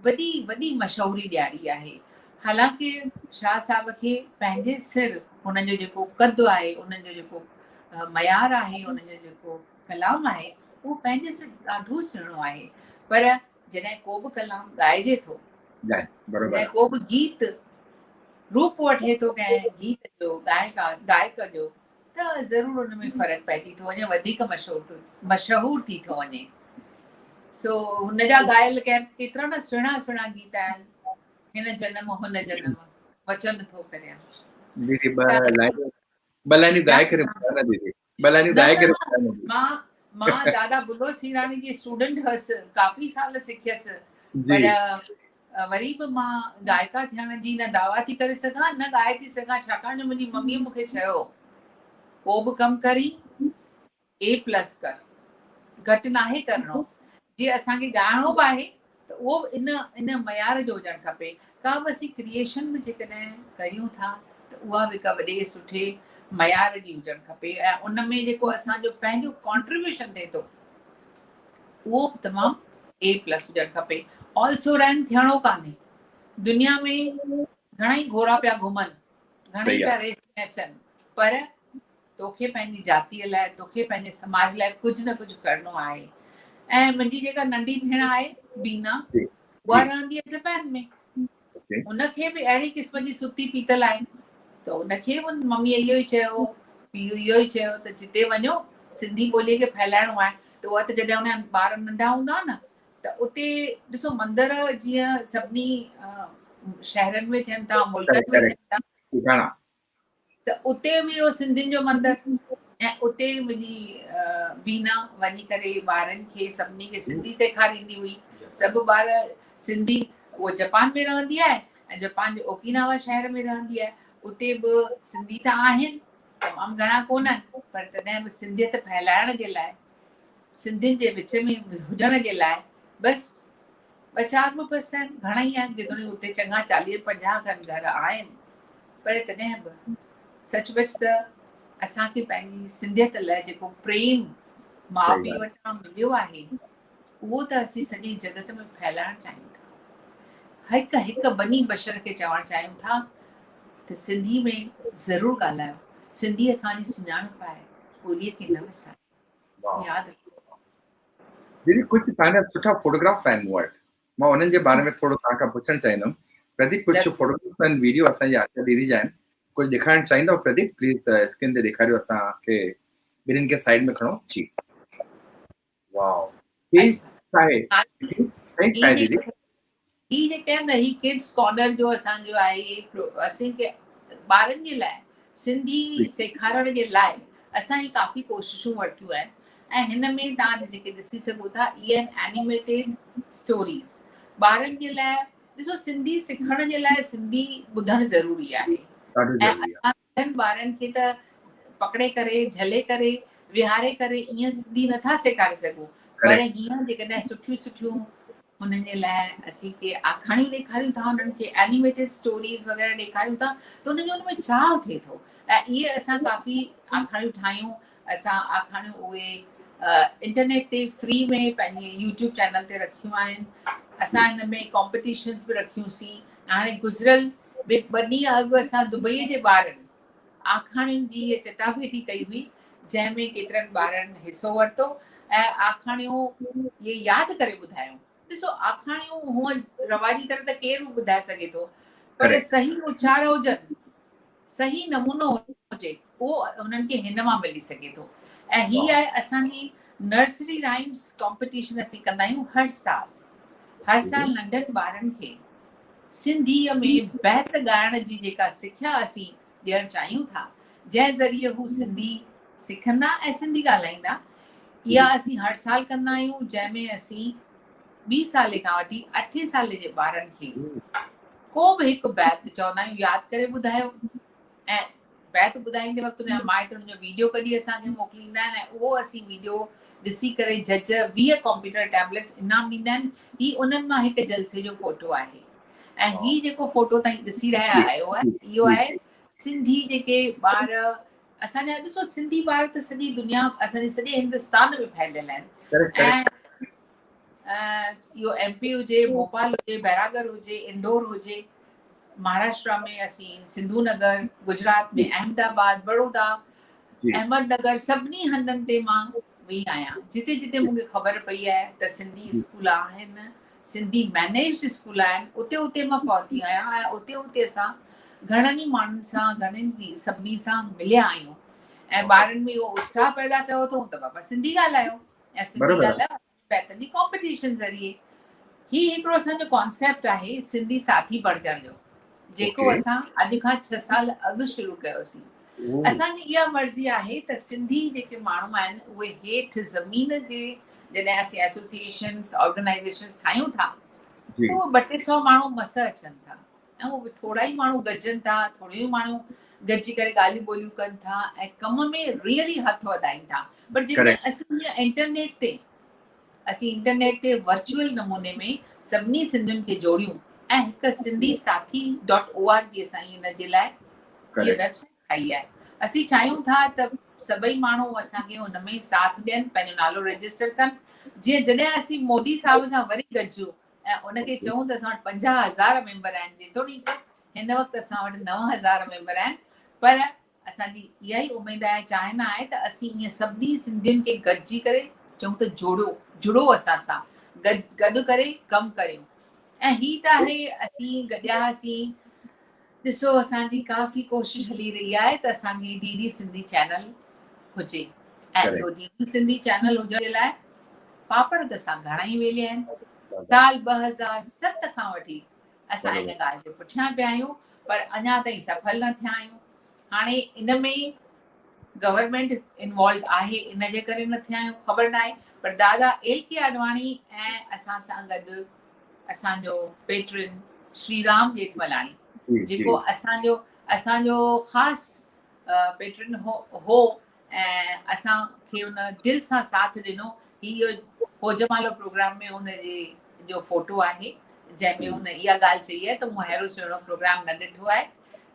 وڏي وڏي مشهوري ڏياري آهي. حالانڪه شاهه صاحب کي پنهنجي سر انهن جو جيڪو قد آهي، انهن جو جيڪو معيار آهي، انهن جو جيڪو ڪلام آهي، اهو پنهنجي سر ڏاڍو سهڻو آهي. پر جڏهن ڪو به ڪلام ڳائجي ٿو، جڏهن ڪو به گيت روپ وٺي ٿو ڪنهن گيت جو گائڪ جو ته ضرور ان ۾ فرق پئجي ٿو وڃي وڌيڪ مشهور ٿو مشهور ٿي ٿو وڃي سو هن جا ڳايل ڪيترا نه سهڻا سهڻا گيت آهن هن جنم هن جنم وچن ٿو ڪريان ديدي ٻه لائنون ٻه لائنون ڳائي ڪري ٻڌايو نه ديدي ٻه لائنون ڳائي ڪري ٻڌايو نه مان مان دادا بلو سيراڻي جي اسٽوڊنٽ هئس ڪافي سال سکيس پر وري به مان گائڪا ٿيڻ جي نه دعويٰ ٿي ڪري سگهان نه ڳائي ٿي سگهان ڇاڪاڻ جو منهنجي مميء مون کي چيو ڪو به ڪم ڪرين اي پلس ڪر گهٽ ناهي ڪرڻو جي اسان کي ڳائڻو به آهي ته اهو به ان ان معيار جو هجڻ کپي ڪا به اسين ڪريئيشن به جيڪڏهن ڪريون ٿا ته اها به هڪ وڏي سٺي معيار جي هجڻ کپي ۽ ان ۾ جيڪو اسان جو پنهنجو ڪانٽريبيوشن ٿئي ٿو اهو به تمام اي پلس هجڻ کپي. آلسو رين ٿيڻو ڪانهي. دنيا ۾ گهڻائي گهوڙا پيا گهمن، گهڻائي پيا ريس ۾ اچن، پر توکي پنهنجي جاتيء لاء، توکي پنهنجي سماج لاء ڪجهه نه ڪجهه ڪرڻو آهي. ۽ منهنجي جيڪا ننڍي ڀيڻ آهي بينا، اها رهندي آهي جپان ۾. ان کي به اهڙي قسم جي ستي پيتل آهي ته ان کي به مميء اهو ئي چيو، پيء اهو ئي چيو ته جتي وڃو سنڌي ٻوليء کي ڦهلائڻو آهي ته اها ته جڏهن ان جا ٻار ننڍا هوندا نه ته اتي ڏسو مندر جيئن سڀني شهرن ۾ ٿين ٿا ملڪن ۾ ٿين ٿا ته اتي به اهو سنڌين جو مندر ۽ اتي منهنجي بينا وڃي ڪري ٻارن کي سڀني کي سنڌي سيکاريندي هئي سڀ ٻار سنڌي اها جپان ۾ رهندي آهي ۽ جپان جي اوڪيناوا شهر ۾ رهندي آهي اتي به سنڌي ته آهن تمام گهڻا ڪونهن پر تڏهن به سنڌيت ڦهلائڻ جي لاء سنڌين جي وچ ۾ هجڻ جي لاء بس ٻه چار به بس آهن گهڻا ئي آهن جيتوڻيڪ اتي چڱا چاليهه پنجاهه کن گهر آهن پر تڏهن به سچ پچ ته اسان کي پنهنجي سنڌيت لاء جيڪو پريم ماء پيء وٽان مليو آهي اهو ته اسين سڄي جڳت ۾ ڦهلائڻ چاهيون ٿا. هڪ هڪ بني بشر کي چوڻ چاهيون ٿا ته سنڌي ۾ ضرور ڳالهايو. سنڌي اسان جي سڃاڻپ آهي. ٻوليء کي نه وساريو. ياد رکو. ديدي ڪجهه توهان جا سٺا فوٽوگراف آهن مون وٽ مان انهن جي باري ۾ ٿورو توهان کان پڇڻ چاهيندم پرديپ ڪجهه فوٽوگراف آهن ويڊيو اسان جي آشا ديدي جا آهن ڪجهه ڏيکارڻ چاهيندو پرديپ پليز اسڪرين تي ڏيکاريو اسان کي ٻنهن کي سائيڊ ۾ کڻو جي واو هي ڇا آهي هي ڇا آهي ديدي هي جيڪي آهن نه هي ڪڊز ڪارنر جو اسان جو آهي اسين کي ٻارن جي لاء سنڌي سيکارڻ جي لاء اسان هي ڪافي ڪوششون ورتيون آهن ۽ هن ۾ توهان جيڪي ڏسي سگهو ٿا اهي آهن اينيميٽيڊ اسٽوريز ٻارن جي لاء ڏسو سنڌي سکڻ جي لاء سنڌي ٻڌڻ ضروري آهي ۽ اسان ٻارن کي ته پڪڙي ڪري جهلي ڪري ويهاري ڪري ائين سنڌي نٿا سيکاري سگهون پر هيئن جيڪڏهن سٺيون سٺيون انهن جي لاء اسين ڪي آکاڻيون ڏيکاريون ٿا انهن کي اينيميٽيڊ اسٽوريز وغيره ڏيکاريون ٿا ته انهن جو ان ۾ چاهه ٿئي ٿو ۽ اهي اسان ڪافي آکاڻيون ٺاهيون اسان آکاڻيون اهي انٽرنيٽ تي فري ۾ پنهنجي يوٽيوب چينل تي رکيون آهن اسان هن ۾ ڪامپٽيشنس به رکيون سين هاڻي گذريل ٻه ڏينهن اڳ اسان دبئي جي ٻارن آکاڻين جي هيء چٽاڀيٽي ڪئي هئي جنهن ۾ ڪيترن ٻارن حصو ورتو ۽ آکاڻيون اهي ياد ڪري ٻڌايون ڏسو آکاڻيون هونء رواجي طرح ته ڪير به ٻڌائي سگهي ٿو پر صحيح اچار هجن صحيح نمونو هجي اهو انهن کي هن مان ملي سگهي ٿو ۽ هي آهي اسان جي نرسري رائمس ڪامپٽيشن اسين ڪندا آهيون هر سال هر سال ننڍن ٻارن کي سنڌيء ۾ بيت ڳائڻ جي جيڪا سکيا اسين ڏيڻ چاهيون ٿا جنهن ذريعي هو سنڌي سکندا ۽ سنڌي ڳالهائيندا اها اسين هر سال ڪندا آهيون جنهن ۾ اسين ٻي سالي کان وٺي اٺين سالي جي ٻارن کي ڪو به هڪ بيت چوندا آهيون ياد ڪري ٻڌايو ۽ بيت ٻڌائيندي وقت ان جا مائٽ ان جو ويڊيو ڪڍي اسان کي موڪليندا آهن ۽ اهو اسين ويڊيو ڏسي ڪري جج 20 ڪمپيوٽر ٽيبليٽس انعام ڏيندا آهن هي انهن مان هڪ جلسي جو فوٽو آهي ۽ هي جيڪو فوٽو تائين ڏسي رهيا آهيو اهو آهي سنڌي جيڪي ٻار اسان جا ڏسو سنڌي ٻار ته سڄي دنيا اسان جي سڄي هندستان ۾ ڦهليل آهن ۽ اهو ايم پي هجي ڀوپال هجي بيراگر هجي انڊور هجي مهاراشٽرا ۾ اسين سنڌو نگر گجرات ۾ احمد آباد بڙودا احمد نگر سڀني هنڌن تي مان وئي آهيان جتي جتي مون کي خبر پئي آهي ته سنڌي اسڪول آهن سنڌي مينيجڊ اسڪول آهن اتي اتي مان پهتي آهيان ۽ اتي اتي اسان گهڻن ئي ماڻهن سان گهڻن ئي سڀني سان مليا آهيون ۽ ٻارن ۾ اهو اتساهه پيدا ڪيو اٿئون ته بابا سنڌي ڳالهايو ۽ سنڌي ڳالهايو بيتن جي ڪامپٽيشن ذريعي هي هڪڙو اسان جو ڪانسيپٽ آهي سنڌي ساٿي بڻجڻ جو جيڪو اسان اڄ کان 6 سال اڳ شروع ڪيوسين اسان جي اها مرضي آهي ته سنڌي جيڪي ماڻهو آهن اهي هيٺ زمين جي جڏهن اسين ايسوسيئيشنس آرگنائيزيشنس ٺاهيون ٿا ته اهي ٻه ٽي سو ماڻهو مس اچن ٿا ۽ اهي ٿورا ئي ماڻهو گڏجن ٿا ٿوريون ئي ماڻهو گڏجي ڪري ڳالهيون ٻولهيون ڪن ٿا ۽ ڪم ۾ ريئلي هٿ وڌائين ٿا پر جيڪڏهن اسين انٽرنيٽ تي اسين انٽرنيٽ تي ورچوئل نموني ۾ سڀني سنڌين کي جوڙيون ۽ هڪ Sindhi Sathi dot O R G اسان ان جي لاء هيء ويب سائيٽ ٺاهي آهي. اسين چاهيون ٿا ته سڀئي ماڻهو اسان کي ان ۾ ساٿ ڏين، پنهنجو نالو رجسٽر ڪن، جيئن جڏهن اسين مودي صاحب سان وري گڏجون ۽ ان کي چئون ته اسان وٽ 50,000 ميمبر آهن، جيتوڻيڪ هن وقت اسان وٽ 9,000 ميمبر آهن، پر اسان جي اها ئي اميد آهي چاهنا آهي ته اسين ائين سڀني سنڌين کي گڏجي ڪري چئون ته جوڙيو جڙو اسان سان گڏ گڏ ڪري ڪم ڪريون ۽ هي ته آهي اسين گڏيا هئاسين ڏسو اسان جي ڪافي ڪوشش هلي رهي آهي ته اسان کي ڊي ڊي سنڌي چينل هجي ۽ اهو ڊي ڊي سنڌي چينل هجڻ جي لاء پاپڙ ته اسان گهڻا ئي ويليا آهن سال 2007 کان وٺي اسان ان ڳالهه جي پٺيان پيا آهيون پر اڃا تائين سڦل نه ٿيا آهيون. هاڻي ان ۾ گورنمينٽ انوالوڊ آهي ان جي ڪري نه ٿيا آهيون خبر نه آهي پر دادا ايل ڪي آڏواڻي ۽ اسان سان گڏ اسان جو پيٽرن شري رام ڄيٺملاڻي جيڪو اسان جو اسان جو خاص پيٽرن هو هو ۽ اسان کي ان دل سان ساٿ ڏنو. هي اهو هوجمالو پروگرام ۾ ان جي جو فوٽو آهي جنهن ۾ هن اها ڳالهه چئي آهي ته مون ههڙو سهڻو پروگرام نه ڏٺو آهي.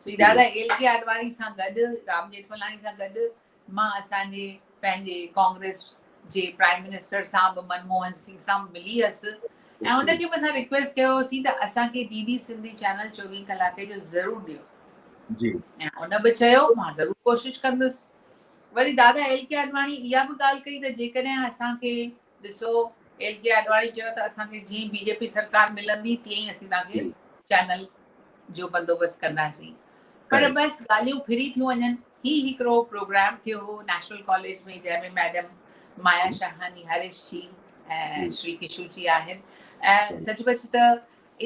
سو دادا ايل ڪي آڏواڻي سان گڏ رام ڄيٺملاڻي سان گڏ مان اسان جي پنهنجي ڪانگريس جي پرائم منسٽر سان به منموهن سنگهه سان به ملي هيس ۽ ان کي به اسان رڪويسٽ ڪيو هوسين ته اسان کي ڊي ڊي سنڌي چينل 24 ڪلاڪ جو ضرور ڏيو. جي. ۽ ان به چيو مان ضرور ڪوشش ڪندس. وري دادا ايل ڪي آڏواڻي اها به ڳالهه ڪئي ته جيڪڏهن اسان کي ڏسو ايل ڪي آڏواڻي چيو ته اسان کي جيئن بي جي پي سرڪار ملندي تيئن ئي اسين توهان کي چينل جو بندوبست ڪنداسين پر بس ڳالهيون ڦري ٿيون وڃن. هي هڪڙو پروگرام ٿيو هو نيشنل ڪاليج ۾ جنهن ۾ ميڊم مايا شاهاڻي هريش جي ۽ شري ڪشو جي آهن ۽ سچ پچ ته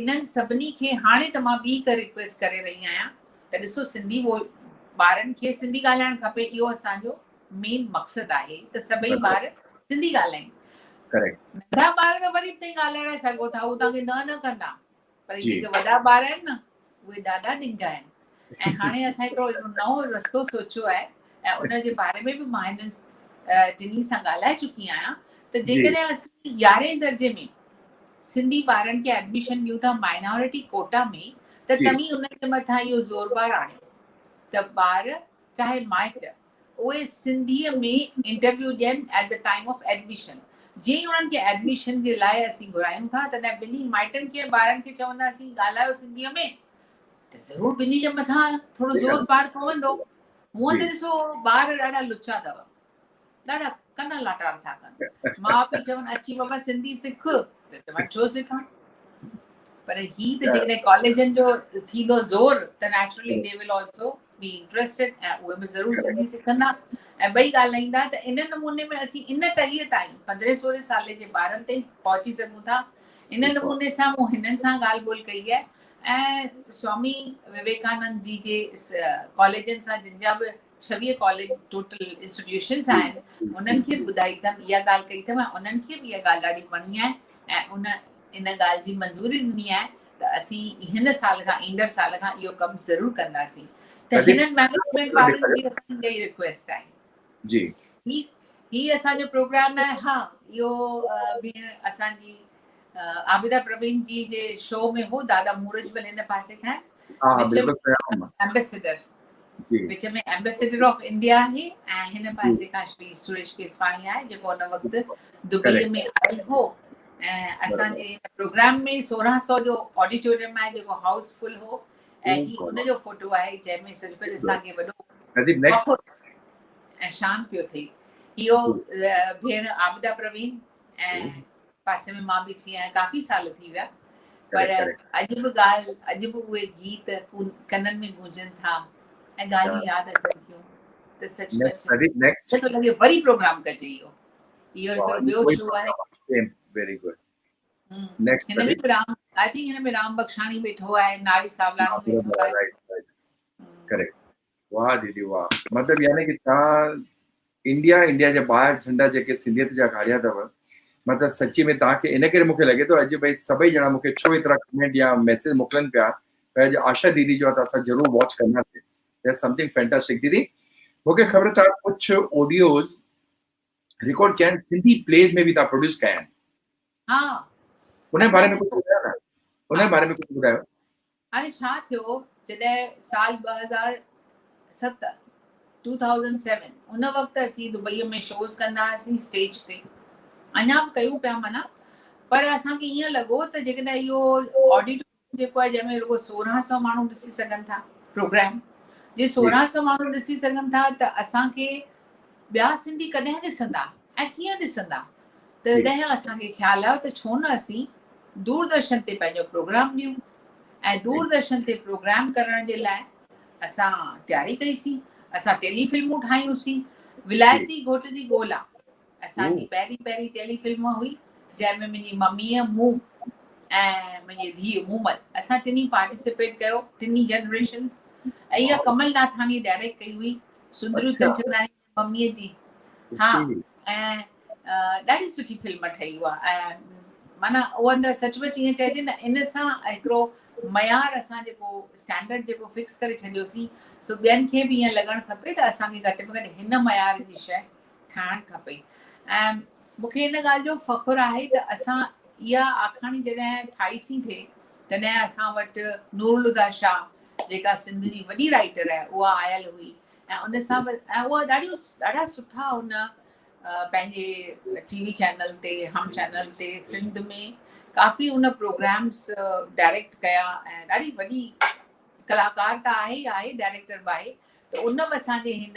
انهن سڀني کي هاڻي ته مان ٻي هڪ رڪويسٽ ڪري رهي آهيان ته ڏسو سنڌي ٻارن کي سنڌي ڳالهائڻ کپي اهو اسان جو مين مقصد آهي ته سڀئي ٻار سنڌي ڳالهائين. ننڍا ٻار ته وري به توهين ڳالهائي سگهو ٿا هو توهان کي نه نه ڪندا پر جيڪي وڏا ٻار آهن نه اهي ڏاڍا ڏنگا آهن ۽ هاڻي اسان هڪڙو نئون رستو سوچيو آهي ۽ ان جي باري ۾ به مان هنن ٽنهي سان ڳالهائي چڪي آهيان ته جيڪڏهن اسين يارهين درجي ۾ سنڌي ٻارن کي ايڊميشن ڏيون ٿا مائنارٽي ڪوٽا ۾ ته توهين انهن جي مٿان اهو زور بار آڻيو ته ٻار چاهي مائٽ اهي سنڌيء ۾ انٽرويو ڏين at the time of admission جيئن ئي انهن کي ايڊميشن جي لاء اسين گهرايون ٿا تڏهن ٻنهي مائٽن کي ۽ ٻارن کي چونداسين ڳالهايو سنڌيء ۾ ته ضرور ٻنهي جي مٿان ٿورو زور بار پوندو. هونئن ته ڏسو ٻار ڏاڍا لچا اٿو ڏاڍا ڪن لاٽار ٿا ڪن. ماء پيء چون اچي بابا سنڌي سک ته چون ڇو سکان؟ پر هي ته جيڪڏهن ڪاليجن جو ٿيندو زور ته naturally they will also be interested ۽ اهي به ضرور سنڌي سکندا ۽ ٻئي ڳالهائيندا ته ان نموني ۾ اسين ان ٽهيء تائين پندرهين سورهين سالي جي ٻارن تائين پهچي سگهون ٿا. ان نموني سان مون هنن سان ڳالهه ٻولهه ڪئي آهي ۽ سوامي وويڪانند جي جي ڪاليجن سان جن جا به 26 ڪاليج ٽوٽل انسٽيٽيوشنس آهن انهن کي به ٻڌائي اٿم اها ڳالهه ڪئي اٿم ۽ انهن کي به اها ڳالهه ڏاڍي وڻي آهي ۽ ان ان ڳالهه جي منظوري ڏني آهي ته اسين هن سال کان ايندڙ سال کان اهو ڪم ضرور ڪنداسين ته هنن مئنيجمينٽ وارن جي اسان جي رڪويسٽ آهي. جي. هي هي اسان جو پروگرام آهي ها اهو ڀيڻ اسان جي عابده پروين جي جي شو ۾ هو دادا مورج بل هن پاسي کان ambassador which ۾ ambassador of India آهي ۽ هن پاسي کان شري سريش ڪيسواڻي آهي جيڪو ان وقت دبئي ۾ آيل هو ۽ اسان جي پروگرام ۾ 1600 جو آڊيٽوريم آهي جيڪو هائوس فل هو ۽ هي ان جو فوٽو آهي جنهن ۾ سچ پچ اسان کي وڏو فخر ۽ شان پيو ٿئي. اهو ڀيڻ عابده پروين ۽ پاسي ۾ مان بيٺي آهيان ڪافي سال ٿي ويا پر اڄ به ڳالهه اڄ به اهي گيت ڪنن ۾ گونجن ٿا ۽ ڳالهيون ياد اچن ٿيون ته سچ پچ ٿو لڳي وري پروگرام ڪجي اهو اهو هڪڙو ٻيو شو آهي. ويري گڊ هن ۾ به رام I think هن ۾ رام بخشاڻي ويٺو آهي ناري ساولاڻي ويٺو آهي. رائٽ رائٽ ڪريڪٽ واه ديدي واه مطلب يعني ڪي تان انڊيا انڊيا جا ٻاهر جھنڊا جيڪي سنڌيت جا گاڙيا اٿو مطلب سچي ۾ تان کي ان ڪري مونکي لڳي ٿو اڄ ڀئي سڀئي ڄڻا مونکي ڇو ايترا ڪمينٽ يا ميسيج موڪلن پيا ڀئي اڄ آشا ديدي جو ته اسان ضرور واچ ڪنداسين that's something fantastic ديدي مونکي خبر ته ڪجھ آڊيوز رڪارڊ ڪيا آهن سنڌي پليز ۾ به تان پروڊيوس ڪيا آهن ها ان باري ۾ ڪجھ ٻڌايو نه ان باري ۾ ڪجھ ٻڌايو. هاڻي ڇا ٿيو جڏهن سال 2007 2007 ان وقت اسين دبئي ۾ شوز ڪندا هئاسين اسٽيج تي اڃا به ڪيون پيا معنيٰ پر اسان کي ائين لڳو ته جيڪڏهن اهو آڊيٽوريم جيڪو آهي جنهن ۾ رڳو 1600 ماڻهو ڏسي سگهن ٿا پروگرام جي 1600 ماڻهو ڏسي سگهن ٿا ته اسان کي ٻيا سنڌي ڪڏهن ڏسندا ۽ ڪيئن ڏسندا تڏهن اسان کي خيال آيو ته ڇو نه اسين دوردرشن تي پنهنجو پروگرام ڏيون ۽ دوردرشن تي پروگرام ڪرڻ جي لاء اسان تياري ڪئي سين اسان ٽيلي فلمون ٺاهيون سين ولايتي گهوٽ جي ڳولا اسان جي پهرين پهرين ٽيلي فلم هئي جنهن ۾ منهنجي مميء مون ۽ منهنجي ڌيء مومل اسان ٽنهي پارٽيسپيٽ ڪيو ٽنهي جنريشنز ۽ اها ڪمل ناٿاڻي ڊائريڪٽ ڪئي هئي سندريون چنچنداڻي مميء جي ها ۽ ڏاڍي سٺي فلم ٺهي اها ۽ معنيٰ اها ته سچ پچ ائين چئجي نه ان سان هڪڙو معيار اسان جيڪو اسٽينڊرڊ جيڪو فڪس ڪري ڇڏيوسين سو ٻين کي به ائين لڳڻ کپي ته اسان کي گهٽ ۾ گهٽ هن معيار جي شيء ٺاهڻ کپي ۽ مون کي ان ڳالهه جو فخر آهي ته اسان اها آکاڻي جڏهن ٺاهيسين ٿي تڏهن اسان وٽ نور الهديٰ شاهه جيڪا سنڌ جي وڏي رائٽر آهي اها آيل هئي ۽ ان سان به ۽ اها ڏاڍيون ڏاڍا سٺا هن پنهنجي ٽي وي چينل تي هم چينل تي سنڌ ۾ ڪافي ان پروگرامس ڊائريڪٽ ڪيا ۽ ڏاڍي وڏي ڪلاڪار ته آهي ئي آهي ڊائريڪٽر به آهي ته ان به اسان جي هن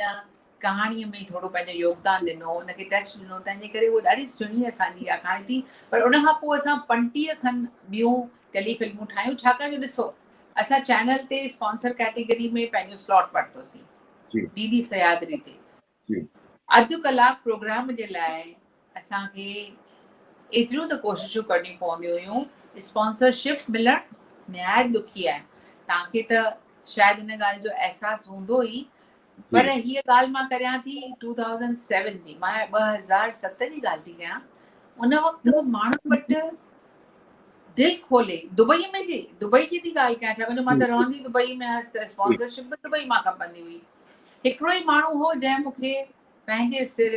ڪهاڻيء ۾ ٿورو پنهنجو يوگدان ڏنو ان کي ٽچ ڏنو تنهن جي ڪري اهو ڏاڍي سهڻي اسان جي اها ڪهاڻي ٿي پر ان کان پوء اسان 35 کن ٻيون ٽيلي فلمون ٺاهيون ڇاڪاڻ جو ڏسو اسان چينل تي اسپانسر ڪيٽيگري ۾ پنهنجو سلاٽ ورتوسين ڊي ڊي سيادري تي اڌ ڪلاڪ پروگرام جي لاء اسان کي ايتريون ته ڪوششون ڪرڻيون پونديون هيون اسپانسرشپ ملڻ نهايت ڏکي آهي توهان کي ته شايد ان ڳالهه جو احساس هوندو ئي پر هيء ڳالهه مان ڪريان ٿي 2007 جي مان 2007 جي ڳالهه ٿي ڪيان ان وقت به ماڻهن وٽ دل کولي دبئي ۾ جي دبئي جي ٿي ڳالهه ڪيان ڇاڪاڻ جو مان ته رهندي دبئي ۾ هئس ته اسپانسرشپ به دبئي مان کپندي هئي هڪڙو ئي ماڻهو هو جنهن مون کي پنهنجي سر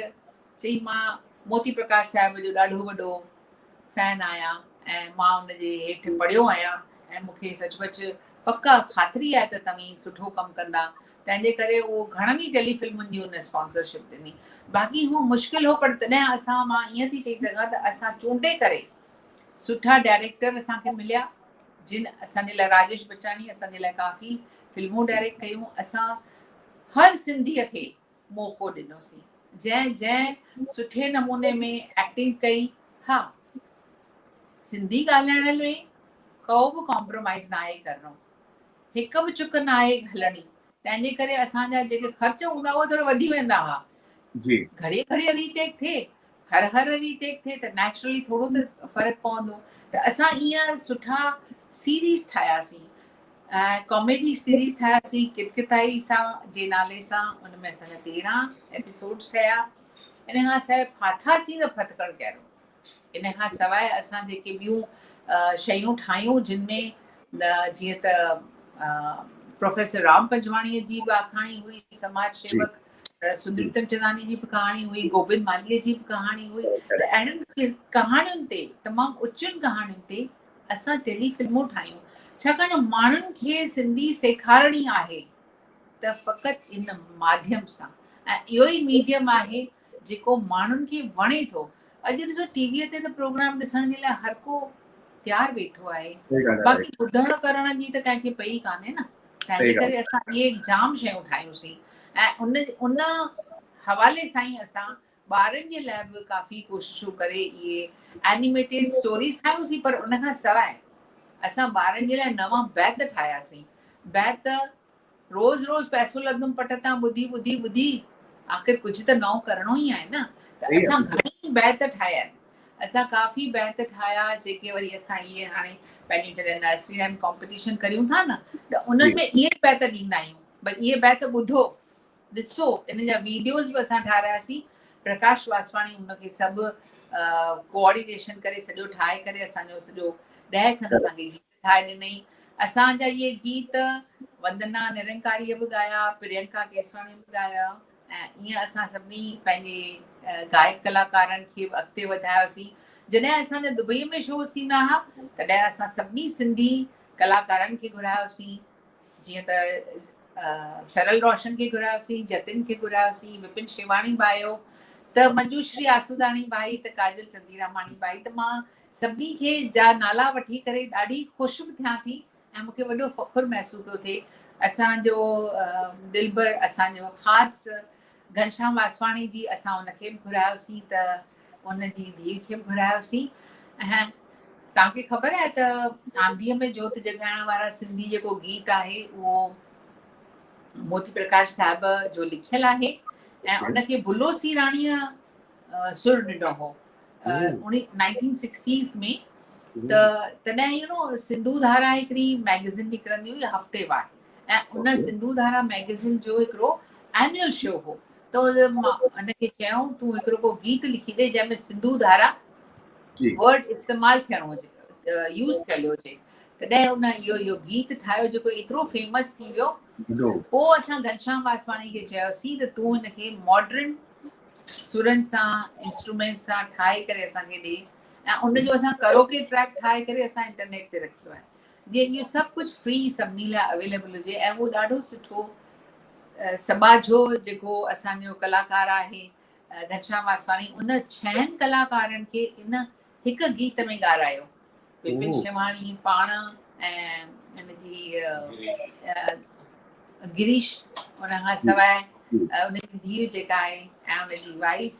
چئي مان موتي پرڪاش صاحب جو ڏاڍو وڏو فين آهيان ۽ مان ان جي هيٺ پڙهيو آهيان ۽ مون کي سچ پچ پڪ خاطري آهي ته توهين سٺو ڪم ڪندا تنهن جي ڪري اهو گهڻن ئي ٽيلي فلمن جي ان اسپانسرشپ ڏني باقي هو مشڪل هو پر تڏهن اسان مان ائين ٿي چئي سگهان ته اسان چونڊي ڪري سٺا ڊائريڪٽر اسان کي مليا جن اسان جي لاء راجيش بچاڻي اسان جي لاء ڪافي فلمون ڊائريڪٽ ڪيون اسان هر سنڌيء کي موقعو ڏنوسين جنهن جنهن سٺي نموني ۾ ايڪٽنگ ڪئي ها سنڌي ڳالهائڻ ۾ ڪو به ڪمپرومائز ناهي ڪرڻو هڪ به چڪ ناهي هلڻي تنهن جي ڪري اسان جا جيڪي خرچ هوندا اهي ٿورا وڌي ويندا هئا جي گهڙي گهڙي ريٽيڪ ٿئي هر هر ريٽيڪ ٿئي ته نيچرلي ٿورو ته فرق پوندو ته اسان ائين سٺا سيريز ٺاهياسين ۽ ڪاميڊي سيريز ٺاهياسين ڪتڪتائي سان جي نالي سان ان ۾ اسان جا 13 ايپيسوڊز ٺهيا ان کان سواء ڦاٿاسين ته ڦٿڪڻ ڪهڙو ان کان سواء اسان جيڪي ٻيون شيون ٺاهيون جن ۾ جيئن ته پروفيسر رام پنجواڻيء جي به آکاڻي هئي سماج شيوڪ سندر اتمچنداڻي جي به ڪهاڻي هئي گوبند مالهيء جي به ڪهاڻي هئي ته اهڙن ڪهاڻين تي تمام اچين ڪهاڻين تي اسان ٽيلي فلمون ٺاهيون ڇاڪاڻ جو ماڻهن کي سنڌي سيکارڻي آهي ته فقط ان ماڌيم سان ۽ اهو ئي ميڊيم آهي جيڪو ماڻهن کي وڻي ٿو. اڄ ڏسو ٽي ويء تي ته پروگرام ڏسڻ جي لاء هر ڪو تيار ويٺو آهي باقي ٻڌڻ ڪرڻ جي ته ڪنهن کي پئي ڪانهي نه تنهن جي ڪري اسان اهي جام شيون ٺاهيونسين ۽ ان ان حوالي سان ئي اسان ٻارن جي لاء به ڪافي ڪوششون ڪري اهي اينيميٽيڊ اسٽوريز ٺاهيونسين پر ان کان سواء اسان ٻارن جي لاء نوان بيت ٺاهياسين بيت روز روز پئسو لڳندم پٽ تان ٻڌي ٻڌي ٻڌي آخر ڪجهه ته نئون ڪرڻو ئي آهي نه ته اسان گهڻي بيت ٺاهيا آهن اسان ڪافي بيت ٺاهيا جيڪي وري اسان اهي هاڻي پنهنجون جڏهن نرسري رائم ڪامپيٽيشن ڪريون ٿا نه ته انهن ۾ اهي بيت ڏيندا آهيون ڀئي اهي بيت ٻڌو ڏسو ان جا ويڊيوز به اسان ٺاراياسين پرڪاش واسواڻي ان کي سڀ ڪوآرڊينيشن ڪري سڄو ٺاهي ڪري اسان جو سڄو 10 کن اسان کي ٺاهي ڏنائين. اسان جا اهي گيت وندنا نرنڪاريء به ڳايا، پرينڪا ڪيسواڻي به ڳايا ۽ ائين اسان سڀني پنهنجي گائڪ ڪلاڪارن کي به اڳتي وڌايوسين. جڏهن اسان جا دبئيء ۾ شوز ٿيندا ها، تڏهن اسان سڀني سنڌي ڪلاڪارن کي گهرايوسين، جيئن ته سرل روشن کي گهرايوسين، جتن کي گهرايوسين، وپن شيواڻي به آيو ته منجوشري آسوداڻي به آئي ته ڪاجل چنديراماڻي به آئي ته مان سڀني کي جا نالا وٺي ڪري ڏاڍي خوش به ٿيان ٿي ۽ مون کي وڏو فخر محسوس ٿو ٿئي. اسان جو دلبر اسان جو خاص گهنشام واسواڻي جي اسان ان کي به گهرايوسين ته ان جي ڌيء کي به گهرايوسين ۽ توهان کي خبر آهي ته آنڌيء ۾ جوت جڳائڻ وارا سنڌي جيڪو گيت آهي اهو موتي پرڪاش صاحب جو لکيل آهي ۽ ان کي بلو سيراڻيء سر ڏنو هو 1960s ۾ ته تڏهن يو نو سنڌو ڌارا هڪڙي ميگزين نڪرندي هئي هفتيوار ۽ ان سنڌو ڌارا ميگزين جو هڪڙو اينيول شو هو ته ان کي چيائون تون هڪڙو ڪو گيت لکي ڏي جنهن ۾ سنڌو ڌارا ورڊ استعمال ٿيڻ هجي، يوز ٿيل هجي. تڏهن ان اهو اهو گيت ٺاهيو جيڪو ايترو فيمس ٿي ويو. پوء اسان گهنشام واسواڻي کي چيوسين ته تون هن کي ماڊرن سرن سان انسٽرومينٽ سان ٺاهي ڪري اسان کي ڏي ۽ ان جو اسان ڪروڪي ٽريڪ ٺاهي ڪري اسان انٽرنيٽ تي رکيو آهي جيئن اهو سڀ ڪجهه فري سڀني لاء اويليبل هجي. ۽ اهو ڏاڍو سٺو سٻاجهو جيڪو اسان جو ڪلاڪار آهي گهنشام واسواڻي، ان ڇهن ڪلاڪارن کي ان هڪ گيت ۾ ڳارايو. وپن شيواڻي پاڻ ۽ ان جي گريش، ان کان سواء ان جي ڌيء جيڪا آهي ۽ ان جي وائيف،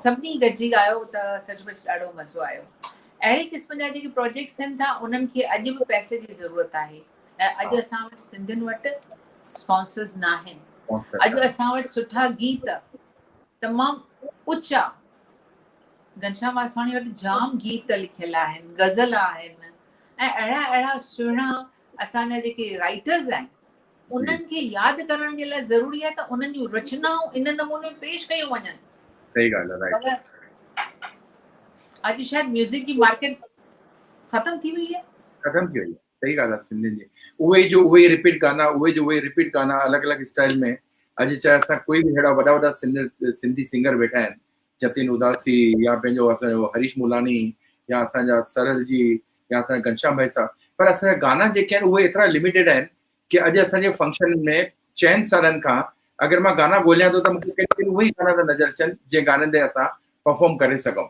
سڀني گڏجي ڳايو ته سچ پچ ڏاڍو مزو آيو. اهڙي قسم جا جيڪي پروجيڪٽس ٿين ٿا انهن کي اڄ به پئسي جي ضرورت آهي ۽ اڄ اسان وٽ سنڌين وٽ اسپانسرز ناهن. اڄ اسان وٽ سٺا گيت تمام اوچا، گهنشام واسواڻي وٽ جام گيت لکيل آهن، غزل آهن ۽ اهڙا اهڙا سهڻا اسان جا جيڪي رائٽرز آهن انهن کي ياد ڪرڻ جي لاء ضروري آهي ته انهن جون رچنائون ان نموني پيش ڪيون وڃن. صحيح ڳالهه آهي، رائٽ. اڄ شايد ميوزڪ جي مارڪيٽ ختم ٿي وئي آهي. ختم ٿي وئي آهي، صحيح ڳالهه آهي. سنڌين جي اهي جو اهي رپيٽ گانا، اهي جو اهي رپيٽ گانا الڳ الڳ اسٽائل ۾. اڄ چاهي اسان ڪوئي به اهڙا وڏا وڏا سنڌي سنگر ويٺا آهن، جتين اداسي يا پنهنجو اسان جو هريش مولاني يا اسان جا سرل جي يا اسان جا گهنشام ڀائي صاحب، پر اسان جا گانا جيڪي آهن اهي ايترا لميٽيڊ آهن ڪي اڄ اسان جي فنڪشن ۾ چئن سالن کان اگر مان گانا ڳوليان ٿو ته مونکي ڪڏهن ڪڏهن اهي ئي گانا ٿا نظر اچن جنهن گانن تي اسان پرفارم ڪري سگهون،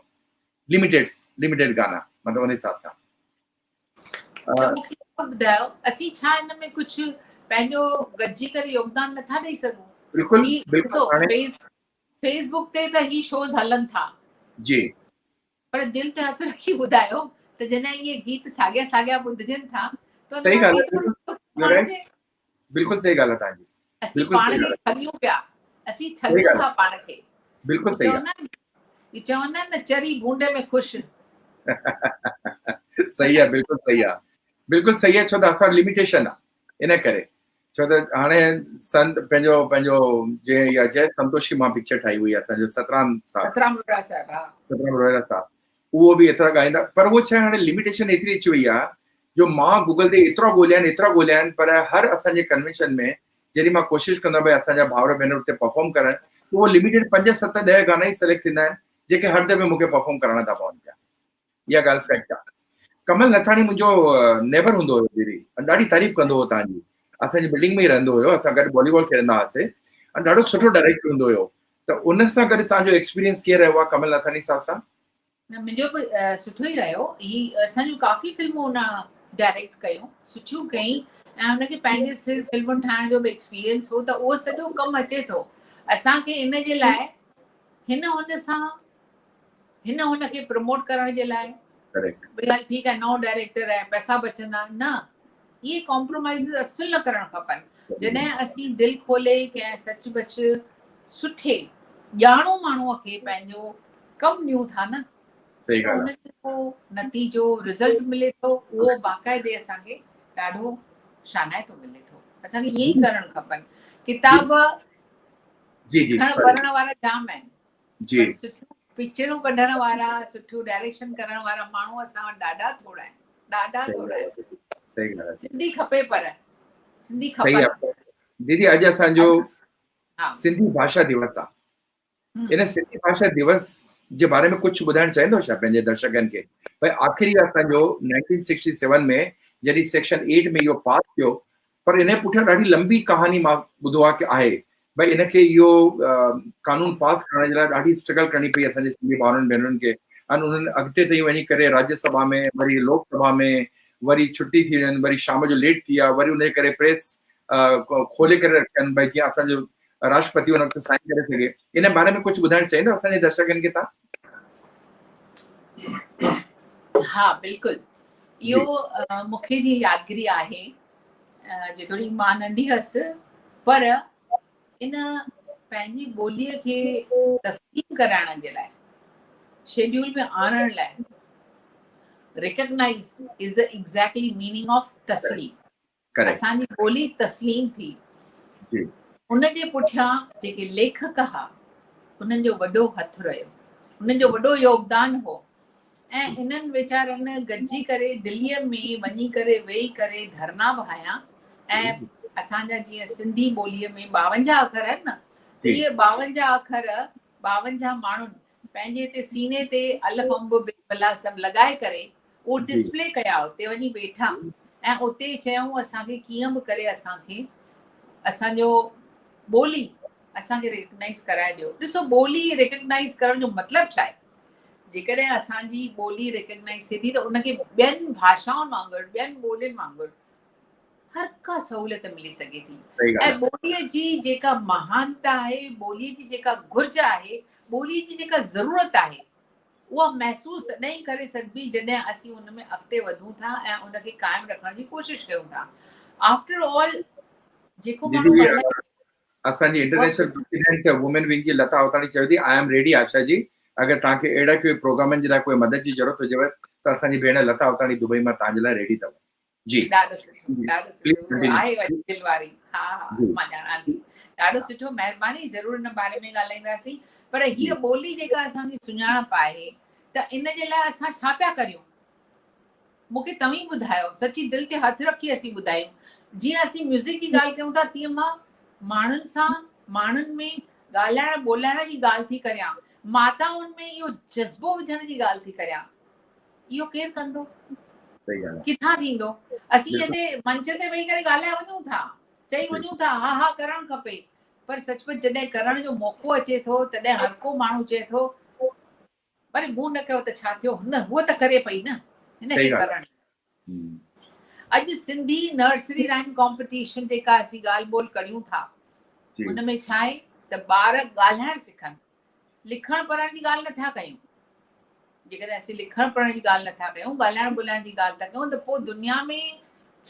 لميٽيڊ لميٽيڊ گانا، مطلب ان حساب سان. ته مونکي اهو ٻڌايو اسين ڇا ان ۾ ڪجهه پنهنجو گڏجي ڪري يوگدان نٿا ڏئي سگهون؟ بلڪل بلڪل. فيس بڪ تي ته هي شوز هلن ٿا. جي. پر دل تي هٿ رکي ٻڌايو ته جڏهن اهي گيت ساڳيا ساڳيا ٻڌجن ٿا ته ان مان ڪيترو ماڻجي. بلڪل صحيح ڳالهه آهي توهان جي. اسين پاڻ کي ٺڳيون پيا، اسين ٺڳيون ٿا پاڻ کي. بلڪل صحيح آهي. اهي چوندا آهن نه چري ڀونڊي ۾ خوش. صحيح آهي، بلڪل صحيح آهي، بلڪل صحيح آهي. ڇو ته اسان وٽ لميٽيشن آهي ان ڪري، ڇو ته هاڻي سنت پنهنجو پنهنجو جنهن يا جئه سنتوشي مان پڪچر ٺاهي هئي اسان جو سترام صاحب، سترام روهيڙا صاحب، ها سترام روهيڙا صاحب، اهو به ايترا ڳائيندا، پر اهو ڇا هاڻي لميٽيشن ايتري اچي وئي آهي جو مان گوگل تي ايترا ڳوليا آهن، ايترا ڳوليا آهن، پر هر اسان جي ڪنوينشن ۾ جڏهن مان ڪوشش ڪندو آهيان ڀئي اسان جا ڀائر ڀينر اتي پرفارم ڪرن ته اهو لميٽيڊ 5 7 10 گانا ئي سليڪٽ ٿيندا آهن جيڪي هر دفعي مون کي پرفارم ڪرائڻا ٿا پون پيا. اها ڳالهه فيڪٽ آهي. ڪمل نٿاڻي منهنجو نيبر هوندو هيو ديدي، ۽ ڏاڍي تعريف ڪندو هو توهان جي. اسان جي بلڊنگ ۾ ئي رهندو هيو، اسان گڏ والي بال کيڏندا هئاسي ۽ ڏاڍو سٺو ڊائريڪٽر هوندو هيو. ته ان سان گڏ توهان جو ايڪسپيرينس ڪيئن رهيو آهي ڪمل نٿاڻي صاحب سان؟ نه منهنجو به سٺو ئي رهيو. هي اسان جون ڪافي فلمون ان ڊائريڪٽ ڪيون، سٺيون ڪيائين ۽ هن کي پنهنجي سر فلمن ٺاهڻ جو به ايڪسپيرينس هو ته اهو سڄو ڪم اچي ٿو اسان کي. ان جي لاء هن هن سان هن هن کي پروموٽ ڪرڻ جي لاء ڀئي هل ٺيڪ آهي نئون ڊائريڪٽر آهي پئسا بچندا، نه اهي ڪمپرومائيز اصل نه ڪرڻ کپن. جڏهن اسين دل کولي ڪنهن سچ پچ سٺي ڄاڻو ماڻهوء کي پنهنجو ڪم ڏيون ٿا نه ته ان جو نتيجو رزلٽ ملي ٿو، اهو باقاعدي اسان کي ڏاڍو شانائتو ملي ٿو. اسان کي ائين ئي ڪرڻ کپن. ڪتاب جي جي پڙهڻ وارا جام آهن، جي سٺيون پڪچرون ڪڍڻ وارا، سٺيون ڊائريڪشن ڪرڻ وارا ماڻهو اسان وٽ ڏاڍا ٿورا آهن، ڏاڍا ٿورا آهن. صحيح ڳالهه آهي. سنڌي کپي، پر سنڌي کپن. ديدي اڄ اسان جو سنڌي ڀاشا ديوس آ، ان سنڌي ڀاشا ديوس جي باري ۾ ڪجهه ٻڌائڻ چاهيندو ڇا پنهنجي درشڪن کي؟ ڀئي آخري اسان جو 1967 ۾ جڏهن سيڪشن 8 ۾ اهو پاس ٿيو، پر ان جي پٺيان ڏاڍي لمبي ڪهاڻي مان ٻڌو آهي ڪي آهي ڀئي ان کي اهو قانون پاس ڪرڻ جي لاء ڏاڍي اسٽرگل ڪرڻي پئي اسان جي سنڌي ڀائرن ڀينرن کي، ۽ انهن اڳتي تائين وڃي ڪري راجيه سڀا ۾ وري لوڪ سڀا ۾ وري ڇٽي ٿي وڃن، وري شام جو ليٽ ٿي ويا، وري ان جي ڪري پريس کولي ڪري رکين ڀئي جيئن اسان جو راشٽرپتي ان وقت سائن ڪري سگهي. ان باري ۾ ڪجهه ٻڌائڻ چاهيندو اسان جي درشڪن کي تان؟ ها بلڪل، اهو مون کي جي يادگيري آهي، جيتوڻيڪ مان ننڍي هئس، پر ان پنهنجي ٻوليء کي تسليم ڪرائڻ جي لاء، شيڊيول ۾ آڻڻ لاء، recognise is the exactly meaning of تسليم، اسان جي ٻولي تسليم ٿي. ان جي پٺيان جيڪي ليکڪ ها انهن جو وڏو هٿ رهيو، انهن جو وڏو يوگدان هو ۽ انهن ويچارن گڏجي ڪري دليء ۾ وڃي ڪري ويهي ڪري ڌرنا به هنيا ۽ اسان جا جيئن سنڌي ٻوليء ۾ 52 اکر آهن نه ته اهي 52 اکر 52 ماڻهن پنهنجي هتي سيني تي الف انب بي بلا سڀ لڳائي ڪري اهو ڊسپلي ڪيا اتي وڃي ويٺا ۽ اتي چيائون اسان کي ڪيئن به ڪري اسان کي اسان جو ٻولي اسان کي ريڪگنائز ڪرائي ڏيو. ڏسو ٻولي ريڪگنائز ڪرڻ جو مطلب ڇا آهي؟ جيڪڏهن اسان جي ٻولي ريڪگنائز ٿئي ٿي ته ان کي ٻين ڀاشائن وانگر ٻين ٻولين وانگر هر ڪا سهولت ملي سگهي ٿي ۽ ٻوليء جي جيڪا مهانتا آهي، ٻوليء جي جيڪا گهرج آهي، ٻوليء جي جيڪا ضرورت آهي اها محسوس تڏهن ئي ڪري سگهبي جڏهن اسين ان ۾ اڳتي وڌون ٿا ۽ ان کي قائم رکڻ جي ڪوشش ڪيون ٿا. آفٽر آل جيڪو ماڻهو ڳالهائي اسان جي انٽرنيشنل پريزيڊنٽ وومين ونگ جي لتا هوتاڻي چوي ٿي I am ready آشا جي اگر توهان کي اهڙا ڪوئي پروگرامن جي لاء ڪوئي مدد جي ضرورت هجيو ته اسان جي ڀيڻ لتا هوتاڻي دبئي مان توهان جي لاء ريڊي اٿو. جي ڏاڍو سٺو ڏاڍو سٺو آهي وڏي دل واري ها ها مان ڄاڻان ٿي ڏاڍو سٺو مهرباني ضرور ان باري ۾ ڳالهائينداسين پر هيء ٻولي جيڪا اسان جي سڃاڻپ آهي ته ان جي لاء اسان ڇا پيا ڪريون مون کي توهين ٻڌايو سچي دل تي هٿ رکي اسين ٻڌايون جيئن اسين ميوزڪ جي ڳالهه ڪيون ٿا تيئن مان ماڻهن سان ماڻهن ۾ ڳالهائڻ ٻولائڻ جي ڳالهه ٿي ڪريان ماتائن ۾ اهو جذبو وجهڻ جي ڳالهه ٿي ڪريان اهو ڪير ڪندو؟ ڪٿان ٿيندو؟ اسين هتي منچ تي ويهي ڪري ڳالهائي وڃون ٿا، چئي وڃون ٿا ها ها ڪرڻ کپي، پر سچ پچ جڏهن ڪرڻ جو موقعو اچي ٿو تڏهن هر ڪو ماڻهو چئي ٿو پر مون نه ڪيو ته ڇا ٿيو، هن هوء ته ڪري پئي نه، هن کي ڪرڻ. اڄ سنڌي نرسري رائيم ڪامپيٽيشن جيڪا اسين ڳالهه ٻولهه ڪريون ٿا ان ۾ ڇا آهي ته ٻار ڳالهائڻ سکن، لکڻ پڙهڻ جي ڳالهه نٿا ڪيون. جيڪڏهن اسين لکڻ پڙهڻ جي ڳالهه نٿا ڪيون، ڳالهائڻ ٻولهائڻ جي ڳالهه ٿا ڪيون ته پوء دنيا ۾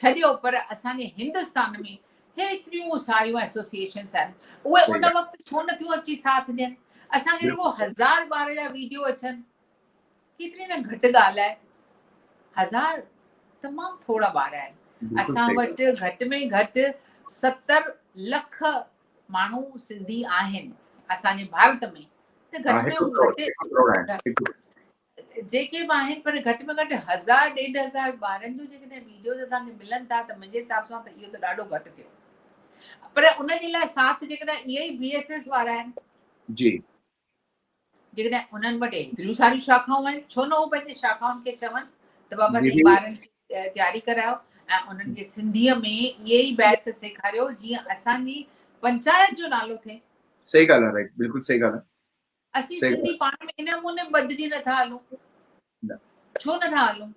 ڇڏيو پر اسان جي هندستان ۾ هيتريون ساريون ايسوسيئيشنس آهن، اهي ان وقت ڇو نٿيون اچي ساٿ ڏين؟ اسان کي رڳو هزار ٻار جا ويڊيو اچن، ڪيتري نه گهٽ ڳالهه آهي. هزار تمام ٿورا ٻار آهن. اسان وٽ گهٽ ۾ گهٽ 70 لک ماڻهو سنڌي آهن اسان جي ڀارت ۾ ته گهٽ ۾ گهٽ جيڪي به آهن پر گهٽ ۾ گهٽ هزار ڏيڍ هزار ٻارن جو جيڪڏهن ويڊيوز اسان کي ملن ٿا ته منهنجي حساب سان ته اهو ته ڏاڍو گهٽ ٿيو پر ان جي لاء ساٿ جيڪڏهن اهي ئي بي ايس ايس وارا آهن جي جيڪڏهن انهن وٽ ايتريون ساريون شاخائون آهن ڇو نه هو پنهنجي شاخائن کي چون ته بابا تي ٻارن کي تياري ڪرايو ۽ انهن کي سنڌيء ۾ اهي ئي بيت سيکاريو جيئن اسان جي پنچائت جو نالو ٿئي. صحيح ڳالهه آهي رائيٽ بلڪل صحيح ڳالهه آهي. اسين سنڌي پاڻ ۾ ان نموني ٻڌجي نٿا هلون. ڇو نٿا هلون؟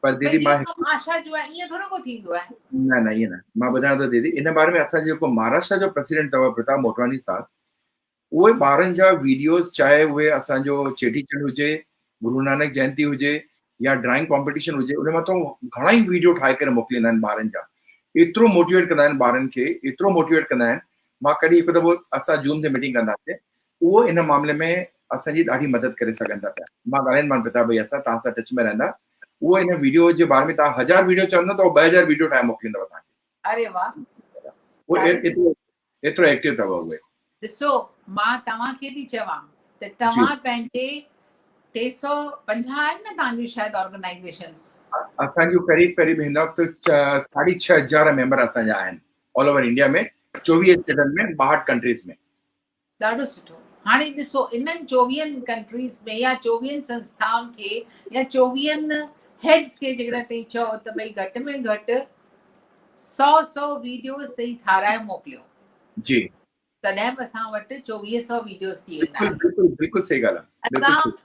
پر ديدي مان آشا جو آهي ائين ٿورو ڪو ٿيندو آهي. نه نه ائين نه مان ٻڌايان ٿو ديدي ان باري ۾ اسان جو جيڪو مهاراشٽر جو پريزيڊنٽ اٿو پرتاپ موٽواڻي صاحب اهي ٻارن جا ويڊيوز چاهي اهي اسان جو چيٽي چنڊ هجي، گرو نانڪ جينتي هجي يا ڊرائنگ ڪامپيٽيشن هجي ان مٿان گهڻا ئي ويڊيو ٺاهي ڪري موڪليندا آهن ٻارن جا ايترو موٽيويٽ ڪندا آهن ٻارن کي ايترو موٽيويٽ ڪندا آهن مان ڪڏهن هڪ دفعو اسان زوم تي ميٽنگ ڪنداسين اهو ان معاملي ۾ اسان جي ڏاڍي مدد ڪري سگهن ٿا پيا مان ڳالهائيندمان پرتاب ڀئيا سان توهان سان ٽچ ۾ رهندا اهو ان ويڊيو جي باري ۾ توهان هزار ويڊيو چوندو ته 2000 ويڊيو ٺاهي موڪليندو توهان کي. اري واه اهو ايترو ايترو ايڪٽو اٿو اهي. ڏسو مان توهان کي ٿي چوان ته توهان پنهنجي 350 آهن نه توهان جون شايد آرگنائيزيشنز. اسان جون قريب قريب هن وقت ساڍي ڇهه هزار ميمبر اسان جا آهن all over India ۾ 24 Staten ۾ 62 countries ۾. ڏاڍو سٺو هاڻي ڏسو انهن چوويهن ڪنٽريز ۾ يا چوويهن سنسٿائن کي يا چوويهن هيڊز کي جيڪڏهن تئين چئو ته ڀئي گهٽ ۾ گهٽ سو سو ويڊيوز تئين ٺاراهي موڪليو جي تڏهن به اسان وٽ 2400 ويڊيوز ٿي ويندا آهن. بلڪل بلڪل صحيح ڳالهه آهي. اسان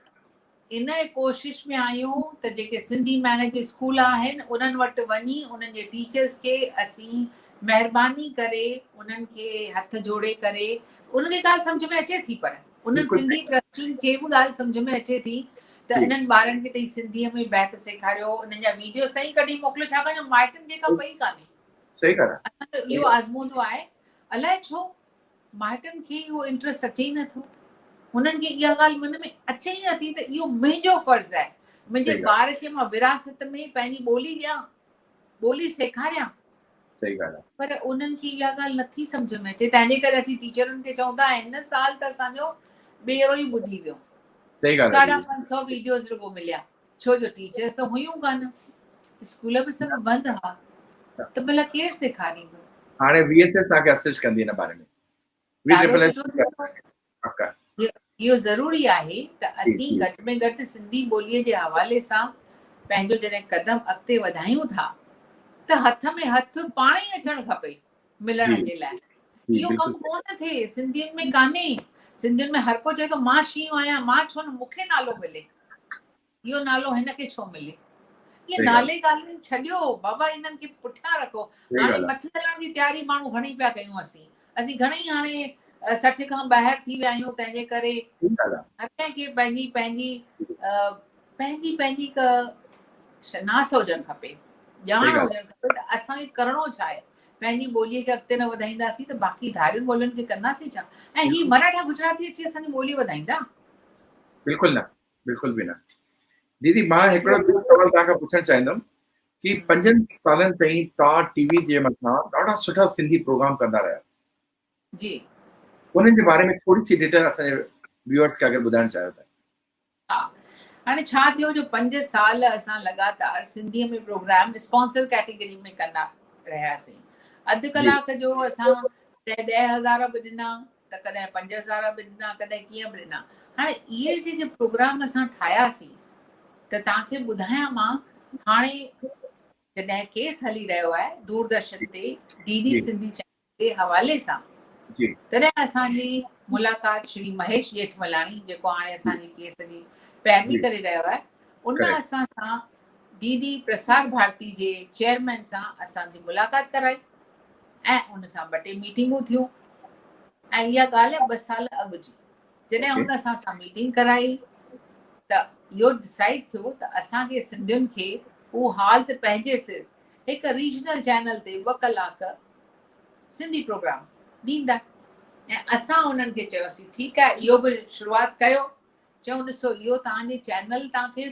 ان ڪوشش ۾ آهيون ته جيڪي سنڌي مئنيج اسڪول آهن انهن وٽ وڃي انهن جي ٽيچرس کي اسين مهرباني ڪري انهن کي هٿ جوڙي ڪري انهن کي ڳالهه سمجهه ۾ اچي ٿي پر انهن سنڌي ٽرسٽن کي به ڳالهه سمجهه ۾ اچي ٿي ته انهن ٻارن کي تئين سنڌيء ۾ بيت سيکاريو انهن جا ويڊيوز تائين ڪڍي موڪليو ڇاڪاڻ جو مائٽن کي ڪا پئي ڪانهي. صحيح ڳالهه آهي. اسان جو اهو آزمودو آهي الائي ڇو مائٽن کي اهو انٽرسٽ اچي ئي نٿو. هنن کي اها ڳالهه من ۾ اچي ئي نٿي ته اهو منهنجو فرض آهي. منهنجي ٻار کي مان وراثت ۾ پنهنجي ٻولي ڏيان، ٻولي سيکاريان. صحيح ڳالهه آهي. پر انهن کي اها ڳالهه نٿي سمجهه ۾ اچي تنهن جي ڪري اسين ٽيچرن کي چئون ٿا هن سال ته اسان جو ٻيڙو ئي ٻڏي ويو. صحيح ڳالهه آهي. ساڍا 5 سو ويڊيوز رڳو مليا ڇو جو ٽيچرز ته هيون ڪانه، اسڪول به سڀ بند ها ته ڀلا ڪير سيکاريندو. هاڻي وي ايس ايس توهان کي اسسٽ ڪندي ان باري ۾. وي ڏاڍو ٽرپل ايس سٺو ٿيندو. پڪ. اهو ضروري آهي ته اسين گهٽ ۾ گهٽ سنڌي ٻوليء جي حوالي سان پنهنجو جڏهن قدم اڳتي وڌايون ٿا ته هٿ ۾ هٿ پاڻ ئي اچڻ کپي ملڻ جي لاء. اهو ڪم ڪونه ٿئي سنڌين ۾ ڪانهي. سنڌين ۾ هر ڪو چئي ٿو مان شينهن آهيان مان ڇو نه مون کي نالو ملي. اهو نالو هن کي ڇو ملي؟ اهي نالي ڳالهيون ڇڏيو بابا انهن کي پٺيان رکو. هاڻي مٿي هلڻ جي تياري ماڻهو گهڻي پيا ڪيون اسين. اسين گهڻي هاڻي 60 کان ٻاهر ٿي ويا آهيون تنهن جي ڪري هر ڪنهن کي پنهنجي پنهنجي پنهنجي پنهنجي هڪ شناس هجڻ کپي، ڄاڻ هجڻ کپي ته اسان کي ڪرڻو ڇا آهي. پنهنجي ٻوليء کي اڳتي نه وڌائينداسين ته باقي ڌارين ٻولين کي ڪنداسين ڇا؟ ۽ هي مراٺا گجراتي اچي اسان جي ٻولي وڌائيندا؟ بلڪل نه. بلڪل به نه ديدي مان هڪڙو ٻيو سوال توهان کان پڇڻ چاهيندم ڪي 5 سالن تائين توهان ٽي وي جي مٿان ڏاڍا سٺا سنڌي پروگرام ڪندا رهيا جي انهن جي باري ۾ ٿوري سي ڊيٽيل اسان جي ويورز کي اگر ٻڌائڻ چاهيو ته. ها هاڻي ڇا ٿيو جو 5 سال اسان لڳاتار سنڌي ۾ پروگرام اسپانسر ڪيٽيگري ۾ ڪندا رهياسين. اڌ ڪلاڪ جو اسان ڪڏهن 10,000 به ڏنا ته ڪڏهن 5,000 به ڏنا ڪڏهن ڪيئن به ڏنا. هاڻي اهي جيڪي پروگرام اسان ٺاهياسين ته توهان کي ٻڌايان مان هاڻي جڏهن ڪيس هلي رهيو آهي دوردرشن تي ڊي ڊي سنڌي چينل جي حوالي سان تڏهن اسان جي ملاقات شري مهيش ڄيٺملاڻي جيڪو هاڻي اسان جي ڪيس جي پيروي ڪري رهيو آهي ان اسان سان ڊي ڊي پرسار ڀارتي جي چيئرمين سان اسان جي ملاقات ڪرائي ۽ ان سان ٻه ٽي ميٽنگون ٿيون ۽ اها ڳالهه آهي ٻه سال اڳ جي جڏهن هن اسان سان ميٽنگ ڪرائي ته اهو ڊسائيڊ ٿيو ته اسان کي سنڌين کي هو حال ته پنهنجي سر هڪ ريجنل چينل تي 2 ڪلاڪ سنڌي پروگرام ڏيندا ۽ اسان انهن کي چيوسين ٺيڪ آهي اهو به شروعات ڪيو چيائون ڏسو اهو توهان جي چينل توهان کي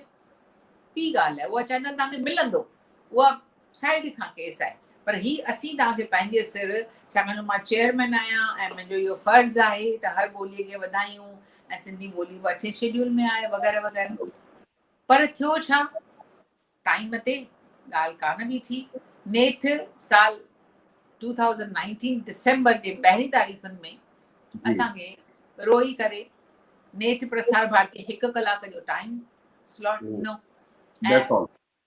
ٻي ڳالهه آهي اها چينل توهان کي ملندو اها سائيڊ کان ڪيس آهي پر هي اسين توهان کي پنهنجي سر ڇاڪاڻ جو مان چيئرمين آهيان ۽ منهنجو اهو فرض آهي ته هر ٻولي کي وڌايون ۽ سنڌي ٻولي به اٺين شيڊيول ۾ آهي وغيره وغيره پر ٿيو ڇا ٽائيم تي ڳالهه ڪانه بيٺي. نيٺ سال 2019 ڊسمبر جي پهرين تاريخن ۾ اسان کي روئي ڪري نيٺ پرسار ڀارتي هڪ ڪلاڪ جو ٽائيم سلاٽ ڏنو ۽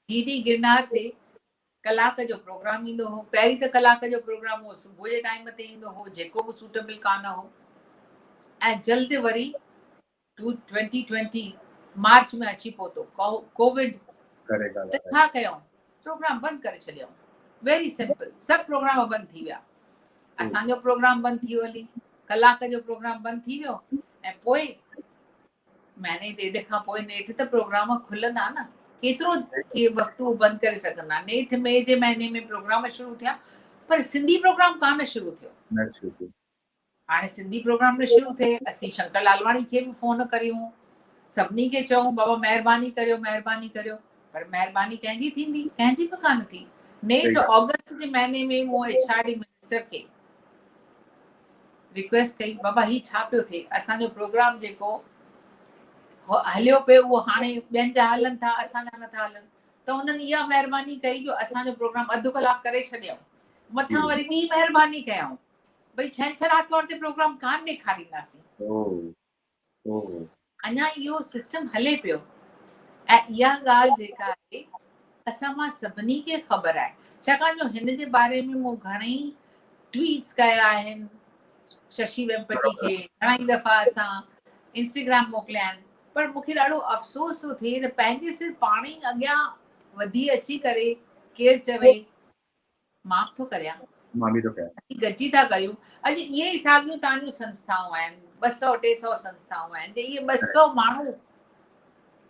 ڊي ڊي گرنار تي ڪلاڪ جو پروگرام ايندو هو. پهرين ته ڪلاڪ جو پروگرام اهو صبح جي ٽائيم تي ايندو هو جيڪو به سوٽيبل ڪانه هو ۽ جلد وري 2020 مارچ ۾ اچي پهتو ڪووڊ ته ڇا ڪيائون پروگرام بند ڪري ڇڏيائون ويري سمپل سڀ پروگرام بند ٿي ويا اسان جو پروگرام بند ٿي ويو هلي ڪلاڪ جو پروگرام بند ٿي ويو ۽ پوء مهيني ڏيڍ کان پوء نيٺ ته پروگرام کلندا نه ڪيترو ڪي وقت هو بند ڪري سگهندا نيٺ مئي جي مهيني ۾ پروگرام شروع ٿيا پر سنڌي پروگرام ڪانه شروع ٿيو نه شروع ٿيو هاڻي سنڌي پروگرام نه شروع ٿئي اسين شنڪر لالواڻي کي به فون ڪريون سڀني کي چئون بابا مهرباني ڪريو مهرباني ڪريو پر مهرباني ڪنهن جي ٿيندي ڪنهن جي به ڪانه ٿي نيٺ آگسٽ جي مهيني ۾ مون ايڇ آر ڊي منسٽر کي رڪويسٽ ڪئي بابا هي ڇا پيو ٿئي اسان جو پروگرام جيڪو هليو پيو اهو هاڻي ٻين جا هلن ٿا اسان جا نٿا هلن ته انهن اها مهرباني ڪئي جو اسان جو پروگرام اڌ ڪلاڪ ڪري ڇڏيائون مٿان وري ٻي مهرباني ڪيائون ڀئي ڇنڇر آتوار تي پروگرام ڪانه ڏيکارينداسين. اڃا اهو سسٽم هلي پيو ۽ اها ڳالهه جيڪا آهي اسان مان سڀني کي خبر آهي ڇاڪاڻ جو هن جي باري ۾ مون گهڻئي ٽوئيٽس ڪيا آهن ششي ويمپٽي کي گهڻائي دفعا اسان انسٽاگرام موڪليا آهن پر مون کي ڏاڍو افسوس ٿو ٿئي ته پنهنجي سر پاڻ ئي اڳيان وڌي اچي ڪري ڪير چوي معاف ٿو ڪريان. مان به ٿو ڪيان. اسين گڏجي ٿا ڪريون. اڄ اهي ئي ساڳيون توهان جون سنسٿائون آهن، 200 300 سنسٿائون آهن، جي اهي 200 ماڻهو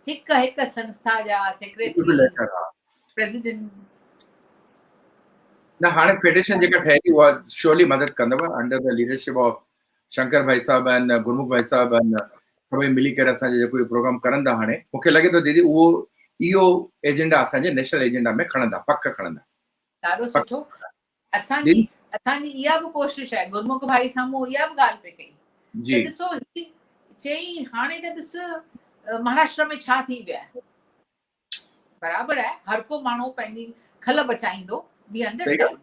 هڪ هڪ سنسٿا جا سيڪريٽريز، پريزيڊنٽ. نه هاڻي فيڊريشن جيڪا ٺهي ٿي اها شورلي مدد ڪندو under the leadership of Shankar Bhai Sahib ۽ Gurmukh Bhai Sahib ۽ سڀئي ملي ڪري اسان جو جيڪو اهو پروگرام ڪرن ٿا هاڻي مون کي لڳي ٿو ديدي اهو اهو ايجنڊا اسان جي نيشنل ايجنڊا ۾ کڻندا پڪ کڻندا. ڏاڍو سٺو. اسان جي اسان جي اها به ڪوشش آهي گرمک ڀائي سان مون اها به ڳالهه پئي ڪئي ته ڏسو چئي هاڻي ته ڏس مهاراشٽر ۾ ڇا ٿي ويو آهي. برابر آهي هر ڪو ماڻهو پنهنجي کل بچائيندو وي انڊرسٽينڊ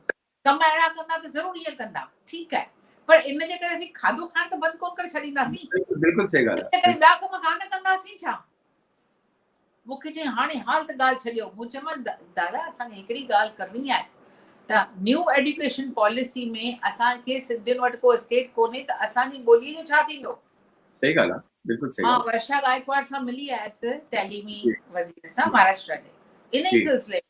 ڪم اهڙا ڪندا ته ضرور ائين ڪندا ٺيڪ آهي پر ان جي ڪري اسين کاڌو کائڻ ته بند ڪونه ڪري ڇڏينداسين بلڪل صحيح ڳالهه آهي ٻيا ڪم ڪانه ڪنداسين ڇا مون کي چيائين هاڻي حال ته ڳالهه ڇڏيو. مون چيومانس دادا اسان کي هڪڙي ڳالهه ڪرڻي آهي ته نيو ايڊيوڪيشن پاليسي ۾ اسان کي سنڌين وٽ ڪو اسٽيٽ ڪونهي ته اسان جي ٻوليء جو ڇا ٿيندو؟ صحيح ڳالهه آهي بلڪل صحيح مان ورشا گائڪواڙ سان ملي آيس تعليمي وزير سان مهاراشٽرا جي ان ئي سلسلي ۾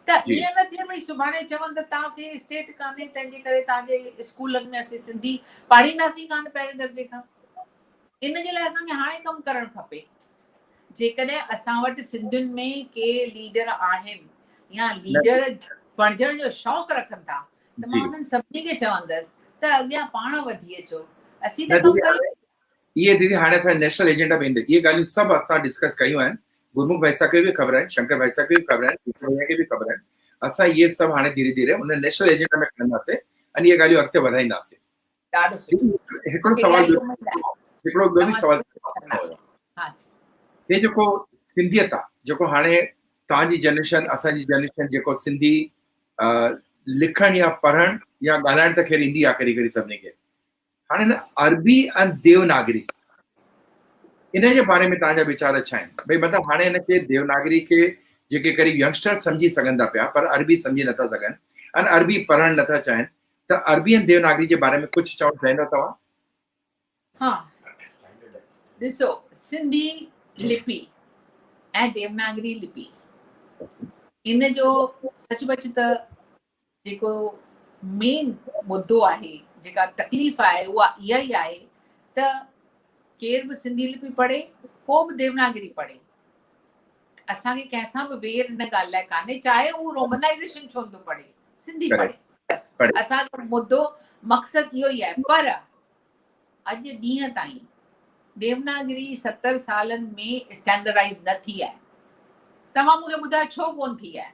ته ائين نه ٿئي ڀئي سڀاڻي چون ته توهان کي اسٽيٽ ڪانهي تنهن جي ڪري توهان جي اسڪولن ۾ اسين سنڌي پاڙهينداسين ڪانه پهرين درجي کان. ان جي لاء اسان کي هاڻي ڪم ڪرڻ کپي. جيڪڏهن اسان وٽ سنڌين ۾ ڪي ليڊر آهن يا ليڊر بڻجڻ جو شوق رکن ٿا ته مان انهن سڀني کي چوندس ته اڳيان پاڻ وڌي اچو اسين ته ڪم ڪريون. اهي ديدي هاڻي اسان نيشنل ايجنڊا ۾ ايندي اهي ڳالهيون سڀ اسان ڊسڪس ڪيون آهن گرمک ڀائي صاحب کي به خبر آهن شنڪر ڀائي صاحب کي به خبر آهن ڀيا کي به خبر آهن اسان اهي سڀ هاڻي ڌيري ڌيري ان نيشنل ايجنڊا ۾ کڻنداسين ۽ اهي ڳالهيون اڳتي وڌائينداسين. ڏاڍو سٺو. هڪڙو سوال هڪڙو ٻيو به سوال هي جيڪو سنڌيت آ جيڪو هاڻي توهان جي جنريشن اسان جي جنريشن جيڪو سنڌي لکڻ يا پڙهڻ يا ڳالهائڻ ته خير ايندي آ ڪري ڪري سڀني کي هاڻي هن عربي ۽ ديوناگري ان جي باري ۾ توهان جا ويچار ڇا آهن ڀئي مطلب هاڻي هن کي ديوناگري کي جيڪي قريب ينگسٽر سمجهي سگهن ٿا پيا پر عربي سمجهي نٿا سگهن ۽ عربي پڙهڻ نٿا چاهين ته عربي ۽ ديوناگري جي باري ۾ ڪجهه چوڻ چاهيندا توهان؟ ها ڏسو سنڌي لپي ۽ ديوناگري لپي ان جو سچ پچ ته جيڪو مين مدو آهي جيڪا تڪليف آهي اها اها ئي آهي ته ڪير به سنڌي لپي پڙهي ڪو به ديوناگري پڙهي اسان کي ڪنهن سان به وير ان ڳالهه لاء ڪانهي چاهي هو رومنائيزيشن ڇو نٿو پڙهي سنڌي پڙهي بس اسان جو مدو مقصد اهو ئي آهي پر اڄ ڏينهن تائين ديوناگري 70 سالن ۾ اسٽينڊرڊائيز نه ٿي آهي توهان مون کي ٻڌايو ڇو ڪون ٿي آهي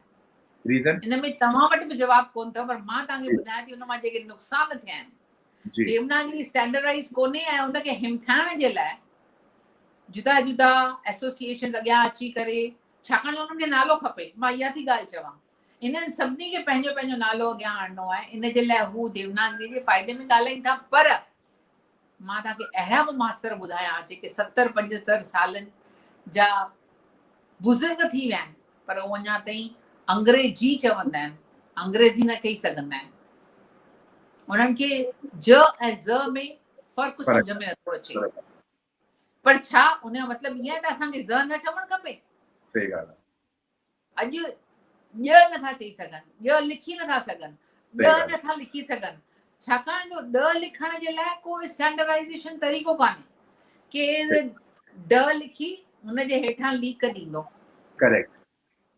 ريزن ان ۾ توهان وٽ به جواب ڪون اٿو پر مان توهان کي ٻڌايان ٿي ان مان جيڪي نقصان ٿيا آهن ديوناگري اسٽينڊرڊائيز ڪونهي ۽ ان کي همٿائڻ جي لاء جدا جدا ايسوسيئيشنز اڳيان اچي ڪري ڇاڪاڻ جو انهن کي نالو کپي مان اها ٿي ڳالهه چوان انهن سڀني کي پنهنجو پنهنجو نالو اڳيان آڻڻو آهي ان جي لاء هو ديوناگري جي فائدي ۾ ڳالهائين ٿا پر مان توهان کي اهڙا به ماستر ٻڌايان جيڪي 70 75 سالن جا بزرگ ٿي ويا آهن پر هو اڃا تائين انگريزي چوندا آهن انگريزي نه چئي سگهندا آهن انهن کي ج ۽ ز ۾ فرق سمجهه ۾ نٿو اچي پر ڇا ان جو مطلب ائين آهي ته اسان کي ز نه چوڻ کپي؟ صحيح ڳالهه آهي. اڄ ڄ نٿا چئي سگهن، ڄ لکي نٿا سگهن، ڏ نٿا لکي سگهن، ڇاڪاڻ جو ڏ لکڻ جي لاء ڪو اسٽينڊرڊائيزيشن طريقو ڪانهي. ڪير ڊ لکي ان جي هيٺان ليڪ ڏيندو. ڪريڪٽ.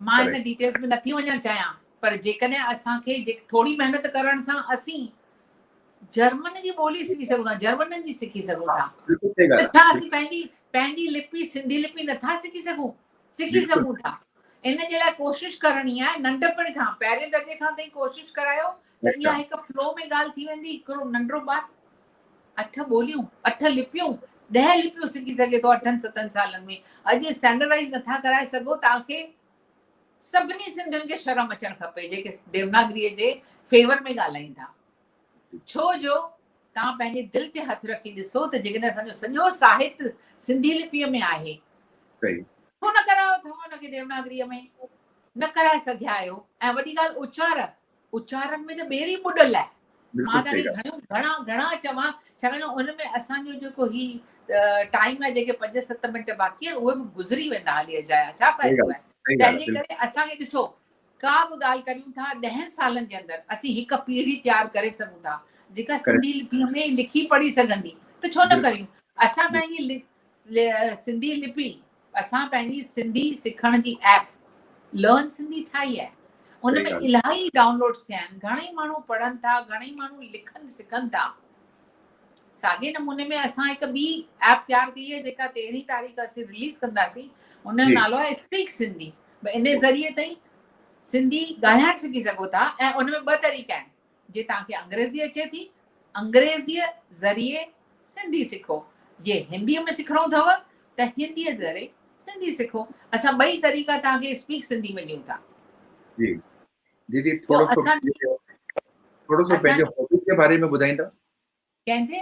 مان ان ڊيٽيلز ۾ نٿي وڃڻ چاهيان پر جيڪڏهن اسان کي ٿوري محنت ڪرڻ سان اسين جرمن جي ٻولي سکي سگهون ٿا جرمنن جي سکي سگهون ٿا ته ڇا اسين پنهنجي پنهنجي لپي سنڌي لپي نٿا سکي سگهون سکي سگهون ٿا ان جي لاء ڪوشش ڪرڻي آهي ننڍپڻ کان پهرين درجي کان تائين ڪوشش ڪرايو ته اها هڪ فلو ۾ ڳالهه ٿي ويندي هڪڙو ننڍڙو ٻار اٺ ٻوليون، اٺ لپيون، 10 لپيون سکي سگهي ٿو اٺن ستن سالن ۾. اڄ اسٽينڊرڊائيز نٿا ڪرائي سگهو توهان کي سڀني سنڌين کي شرم اچڻ کپي جيڪي ديوناگريء جي فيور ۾ ڳالهائين ٿا. ڇو جو توهان پنهنجي دل تي هٿ رکي ڏسو ته جيڪڏهن اسان جو سڄو ساهت سنڌي لپيء ۾ آهي صحيح. ڇو نه ڪرايو اٿو ان کي ديوناگريء ۾؟ نه ڪرائي سگهيا آهيو ۽ وڏي ڳالهه اچار اچارن ۾ ته ٻيري ٻڏل آهي. مان توهان کي گهڻيون گهڻا گهڻا چوان ڇاڪاڻ جو ان ۾ اسان جو جيڪو هي ٽائيم آهي جيڪي 5 7 منٽ باقي آهن اهي به گذري ويندا هلي اجايا ڇا فائدو آهي تنهن جي ڪري اسان کي ڏسو ڪا به ڳالهه ڪريون ٿا 10 سالن جي اندر اسين هڪ پيڙهي تيار ڪري سگهون ٿا جيڪا سنڌي لپي ۾ لکي پڙهي سگهندي ته ڇو نه ڪريون اسان پنهنجي سنڌي لپي اسان پنهنجي سنڌي سکڻ جي ايپ لرن سنڌي ٺاهي آهي ان ۾ الاهي ڊائونلوڊس ٿيا آهن گهڻا ئي ماڻهو پڙهن ٿا گهڻا ئي ماڻهو لکن سکن ٿا ساڳي نموني ۾ اسان هڪ ٻي ايپ تيار ڪئي آهي جيڪا 13 تاريخ اسين رليز ڪنداسين ان جو نالو آهي اسپيڪ سنڌي ان ذريعي تائين سنڌي ڳالهائڻ سکي سگهو ٿا ۽ ان ۾ ٻه طريقا آهن جي توهان کي انگريزي اچي ٿي، انگريزيء ذريعي سنڌي سکو، جي هنديء ۾ سکڻو اٿو ته هنديء ذريعي سنڌي سکو. اسان ٻئي طريقا توهان کي اسپيڪ سنڌي ۾ ڏيون ٿا. جي ديدي ٿورو سو ٿورو سو پنهنجي هابيز جي باري ۾ ٻڌائيندا؟ ڪنهن جي؟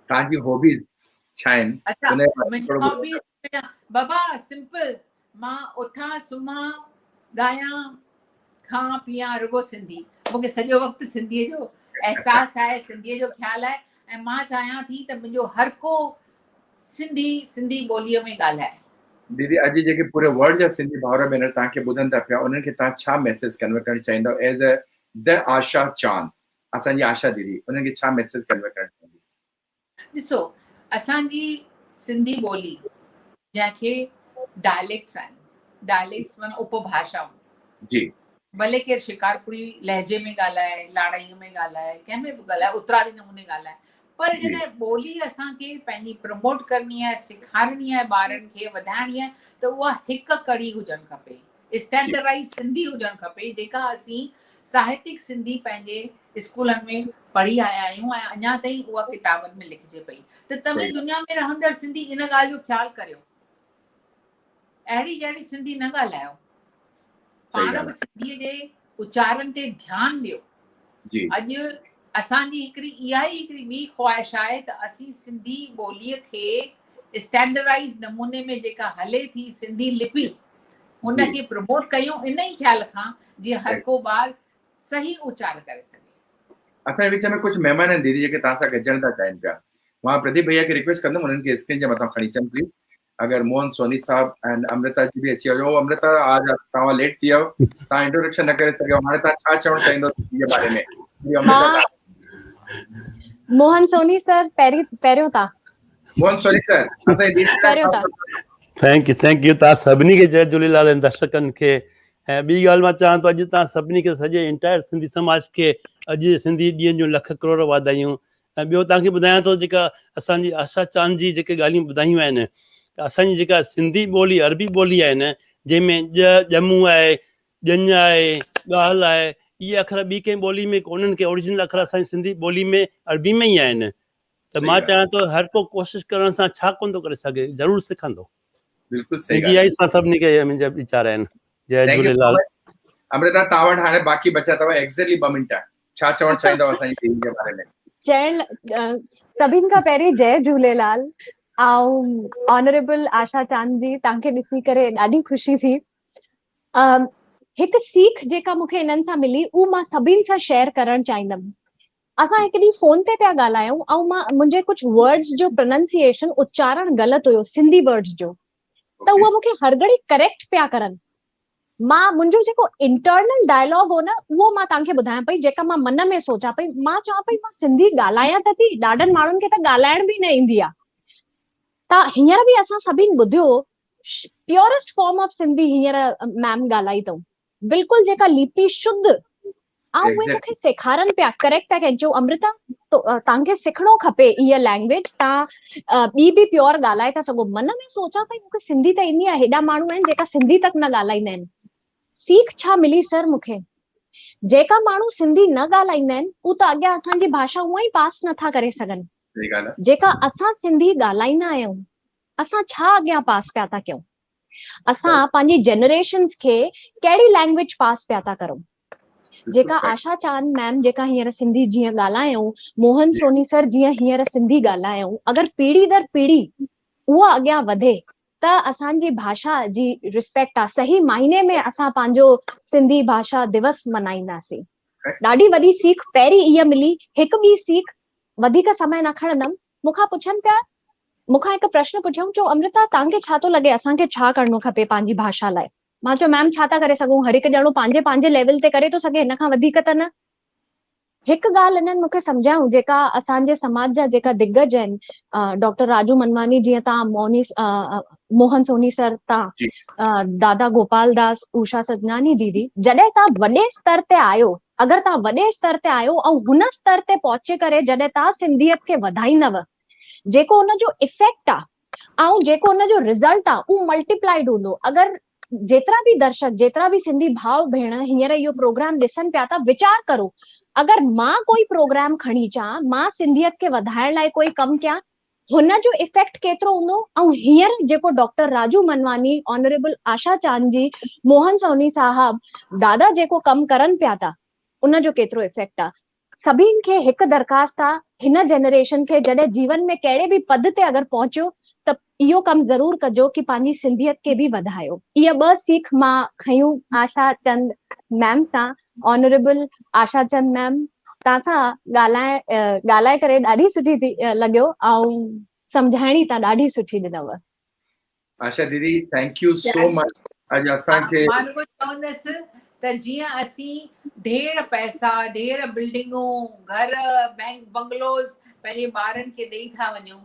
توهان جي هابيز ڇا آهن؟ اڇا منهنجي هابيز بابا سمپل مان اٿان سمهان ڳايان کان پيان رڳو سنڌي مونکي سڄو وقت سنڌي جو احساس آهي سنڌي جو خيال آهي ۽ مان چاهيان ٿي ته منهنجو هر ڪو سنڌي سنڌي ٻوليء ۾ ڳالهائي. ديدي اڄ جيڪي پوري ورلڊ جا سنڌي ڀائر ڀينر توهان کي ٻڌن ٿا پيا انهن کي توهان ڇا ميسيج ڪنوي ڪرڻ چاهيندؤ ايز ا د آشا چاند اسان جي آشا ديدي انهن کي ڇا ميسيج ڪنوي ڪرڻ چاهيندي؟ ڏسو اسان جي سنڌي ٻولي جنهن کي ڊائليڪٽس آهن ڊائليڪٽس معنيٰ اپڀاشائون جي ڀلي ڪير شڪارپوري لهجي ۾ ڳالهائي لاڙائي ۾ ڳالهائي ڪنهن ۾ به ڳالهائي اترادي نموني ڳالهائي پر جڏهن ٻولي اسان کي پنهنجي پروموٽ ڪرڻي آهي سيکارڻي آهي ٻارن کي وڌائڻي آهي ته اها هڪ ڪڙي هجڻ کپي اسٽينڊرڊائيز سنڌي هجڻ کپي جيڪا اسين ساهتيڪ سنڌي پنهنجي اسڪولن ۾ پڙهي آيا آهيون ۽ اڃا تائين اها ڪتابن ۾ لکجي پئي ته توهين دنيا ۾ رهندڙ سنڌي ان ڳالهه جو خيال ڪريو اهڙي جهڙي سنڌي نه ڳالهايو پاڻ به سنڌي جي اچارن تي ڌيان ڏيو اڄ اسان جي هڪڙي اها ئي هڪڙي ٻي خواهش آهي ته اسين سنڌي ٻوليء کي اسٽينڊرڊائيز نموني ۾ جيڪا هلي ٿي سنڌي لپي ان کي پروموٽ ڪيون ان ئي خيال کان جيئن هر ڪو ٻار صحيح اچار ڪري سگهي. اسان جي وچ ۾ ڪجهه مهمان آهن ديدي جيڪي توهان سان گڏجڻ ٿا چاهين پيا مان پرديپ ڀيا کي ريڪويسٽ ڪندم انهن کي اسڪرين جي مٿان کڻي اچن پليز اگر موهن سوني صاحب ۽ امرتا جي به اچي ويو امرتا آج توهان ليٽ ٿي ويو توهان انٽروڊڪشن نه ڪري سگهيو هاڻي توهان ڇا چوڻ چاهيندو جي باري ۾ امرتا موهن سوني سر پهرين پهريون تا موهن سوني سر اسان جي پهريون تا thank you thank you توهان سڀني کي جئي جهوليلال ۽ درشڪن کي ۽ ٻي ڳالهه مان چاهان ٿو اڄ توهان سڀني کي سڄي انٽائر سنڌي سماج کي اڄ سنڌي ڏينهن جون لک ڪروڙ واڌايون ۽ ٻيو توهان کي ٻڌايان ٿو جيڪا اسان جي آشا چاند جي جيڪي ڳالهيون ٻڌايون آهن ته اسان جي جيڪا سنڌي ٻولي عربي ٻولي آهي نه جنهن ۾ ڄ ڄمون آهي ڄڃ آهي ڳالهه آهي اهي اکر ٻي ڪنهن ٻولي ۾ ڪونهن ڪي اوريجنل اکر اسان جي سنڌي ٻولي ۾ عربي ۾ ئي آهن ته مان چاهيان ٿو هر ڪو ڪوشش ڪرڻ سان ڇا ڪونه ٿو ڪري سگهي ضرور سکندو بلڪل صحيح ڳالهه آهي سڀني کي منهنجا ويچار آهن جئي جهوليلال. امرتا توهان وٽ هاڻي باقي بچا اٿو ايگزيڪٽلي 2 منٽ ڇا چوڻ چاهيندؤ اسان جي ٽيم جي باري ۾؟ چئڻ سڀن کان پهرين جئي جهوليلال ۽ آنريبل آشا چاند جي توهان کي ڏسي ڪري ڏاڍي خوشي ٿي هڪ سيک جيڪا مون کي انهن سان ملي اهو مان سڀن سان شيئر ڪرڻ چاهيندم اسان هڪ ڏينهن فون تي پيا ڳالهايون ۽ مان منهنجي ڪجهه ورڊز جو پروننسيئيشن اچارڻ غلط هيو سنڌي ورڊز جو ته اهي مون کي هر گهڙي ڪريڪٽ پيا ڪرن. مان منهنجو جيڪو انٽرنل ڊائلاگ هو نه اهو مان توهان کي ٻڌايان پئي جيڪا مان من ۾ سوچان پئي مان چوان پئي مان سنڌي ڳالهايان ته ٿي ڏاڍن ماڻهن کي ته ڳالهائڻ به نه ايندي آ ته هينئر به اسان سڀني ٻڌيو پيورسٽ فارم آف سنڌي هينئر ميم ڳالهائي اٿئون بلڪل جيڪا ليپي شڌ ۽ اهي مون کي سيکارن پيا ڪريڪٽ پيا ڪن چيو امرتا توهان کي سکڻو کپي اها لينگويج توهان ٻي به پيور ڳالهائي ٿا سگهو من ۾ سوچان پئي مون کي سنڌي ته ايندي آهي هيڏا ماڻهو آهن جيڪا سنڌي تڪ نه ڳالهائيندا آهن سيک ڇا ملي سر مون کي جيڪا ماڻهو سنڌي نه ڳالهائيندا آهن هو ته اڳيان اسان جي ڀاشا هونئن ئي پاس نٿا ڪري سگهن جيڪا اسان سنڌي ڳالهائيندا آهيون اسان ڇا اڳيان پاس پيا ٿا ڪيون اسان پنهنجي جنريشنز کي ڪهڙي لينگويج پاس پيا ٿا ڪرون جيڪا آشا چاند ميم جيڪا هينئر سنڌي جيئن ڳالهايائون موهن سوني سر جيئن هينئر سنڌي ڳالهايائون اگر پيڙهي در پيڙهي اها اڳيان وڌي ته اسان جي ڀاشا جي ريسپيڪٽ آ صحيح معنيٰ ۾ اسان پنهنجو سنڌي ڀاشا دوس منائينداسين ڏاڍي وڏي سيک پهرين اها ملي هڪ ٻي سيک وڌيڪ سمي نه کڻندم مون کان پڇن پيا، مون کان هڪ پرشن پڇيائون، چيو امرتا توهان کي ڇا ٿو لڳي اسان کي ڇا ڪرڻو کپي پنهنجي ڀاشا لاء؟ مان چيو ميم ڇا ٿا ڪري سگهون هر هڪ ڄڻو پنهنجي پنهنجي ليول تي ڪري ٿو سگهي هن کان وڌيڪ ته نه. هڪ ڳالهه انهن مون کي سمجهايائون جيڪا اسان جي سماج جا جيڪا دگج آهن ڊاڪٽر راجو منواڻي جيئن توهان موني موهن سوني سر توهان دادا گوپال داس اوشا سجناني ديدي جڏهن توهان وڏي استر تي آهيو اگر توهان وڏي استر تي آهيو ۽ هن استر تي پهچي ڪري جڏهن توهان سنڌيت کي وڌائيندؤ جيڪو ان جو افيڪٽ آ ۽ جيڪو ان جو رزلٽ آ اهو ملٽيپلائيڊ هوندو اگر جيترا به درشڪ جيترا به سنڌي ڀاء ڀيڻ هينئر اهو پروگرام ڏسن پيا ٿا ويچار ڪرو اگر مان ڪوئي پروگرام کڻي اچان، مان سنڌيت کي وڌائڻ لاء ڪوئي ڪم ڪيان، هن جو افيڪٽ ڪيترو هوندو ۽ هينئر جيڪو ڊاڪٽر راجو منواني، آنريبل آشا چاند جي، موهن سوني صاحب، دادا جيڪو ڪم ڪرن پيا ٿا، ان جو ڪيترو افيڪٽ آ. سڀين کي هڪ درخواست آ، هن جنريشن کي جڏهن جيون ۾ ڪهڙي به پد تي اگر پهچو ته اهو ڪم ضرور ڪجو ڪي پنهنجي سنڌيت کي به وڌايو. اهي ٻه سيک مان کنيون آشا چند ميم سان. آنريبل آشا چند ميم توهان سان ڳالهائي ڳالهائي ڪري ڏاڍي سٺي ٿي لڳيو ۽ سمجهائڻي توهان ڏاڍي سٺي ڏنو. آشا ديدي thank you سو مچ اڄ اسان کي. مان رڳو چوندس ته جيئن اسين ڍير پئسا ڍير بلڊنگون گهر بينڪ بنگلوز پنهنجي ٻارن کي ڏئي ٿا وڃون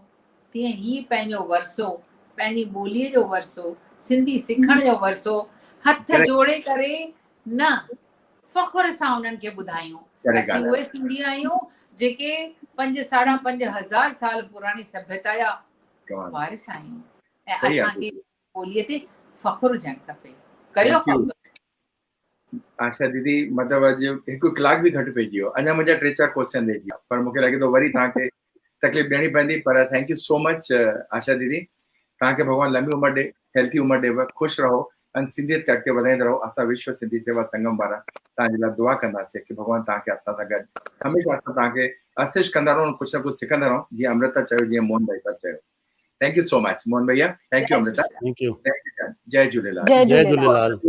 تيئن هي پنهنجو ورثو پنهنجي ٻوليء جو ورثو سنڌي سکڻ جو ورثو هٿ جوڙي ڪري نه فخر سان انهن کي ٻڌايون اسين اهي سنڌي آهيون جيڪي پنج ساڍا 5000 سال پراڻي سڀيتا جا وارث آهيون ۽ اسان کي ٻوليء تي فخر هجڻ کپي. ڪريو فخر. آشا ديدي مطلب اڄ هڪ ڪلاڪ به گهٽ پئجي ويو اڃا منهنجا ٽي چار ڪوشچن رهجي ويا پر مونکي لڳي ٿو وري توهان کي تڪليف ڏيڻي پوندي پر thank you so much Asha ديدي توهان کي ڀڳوان لمبي عمر ڏي هيلٿي عمر ڏي خوش رهو ۽ سنڌيت کي اڳتي وڌائيندا رهو اسان وشو سنڌي سيوا سنگم وارا توهان جي لاء دعا ڪنداسين ڪي ڀڳوان توهان کي اسان سان گڏ هميشه اسان توهان کي اسسٽ ڪندا رهون ڪجهه نه ڪجهه سکندا رهون جيئن امرتا چيو جيئن موهن ڀائي صاحب چيو thank you so much Mohan ڀيا thank you Amrita thank you جئي جهوليلال جئي جهوليلال.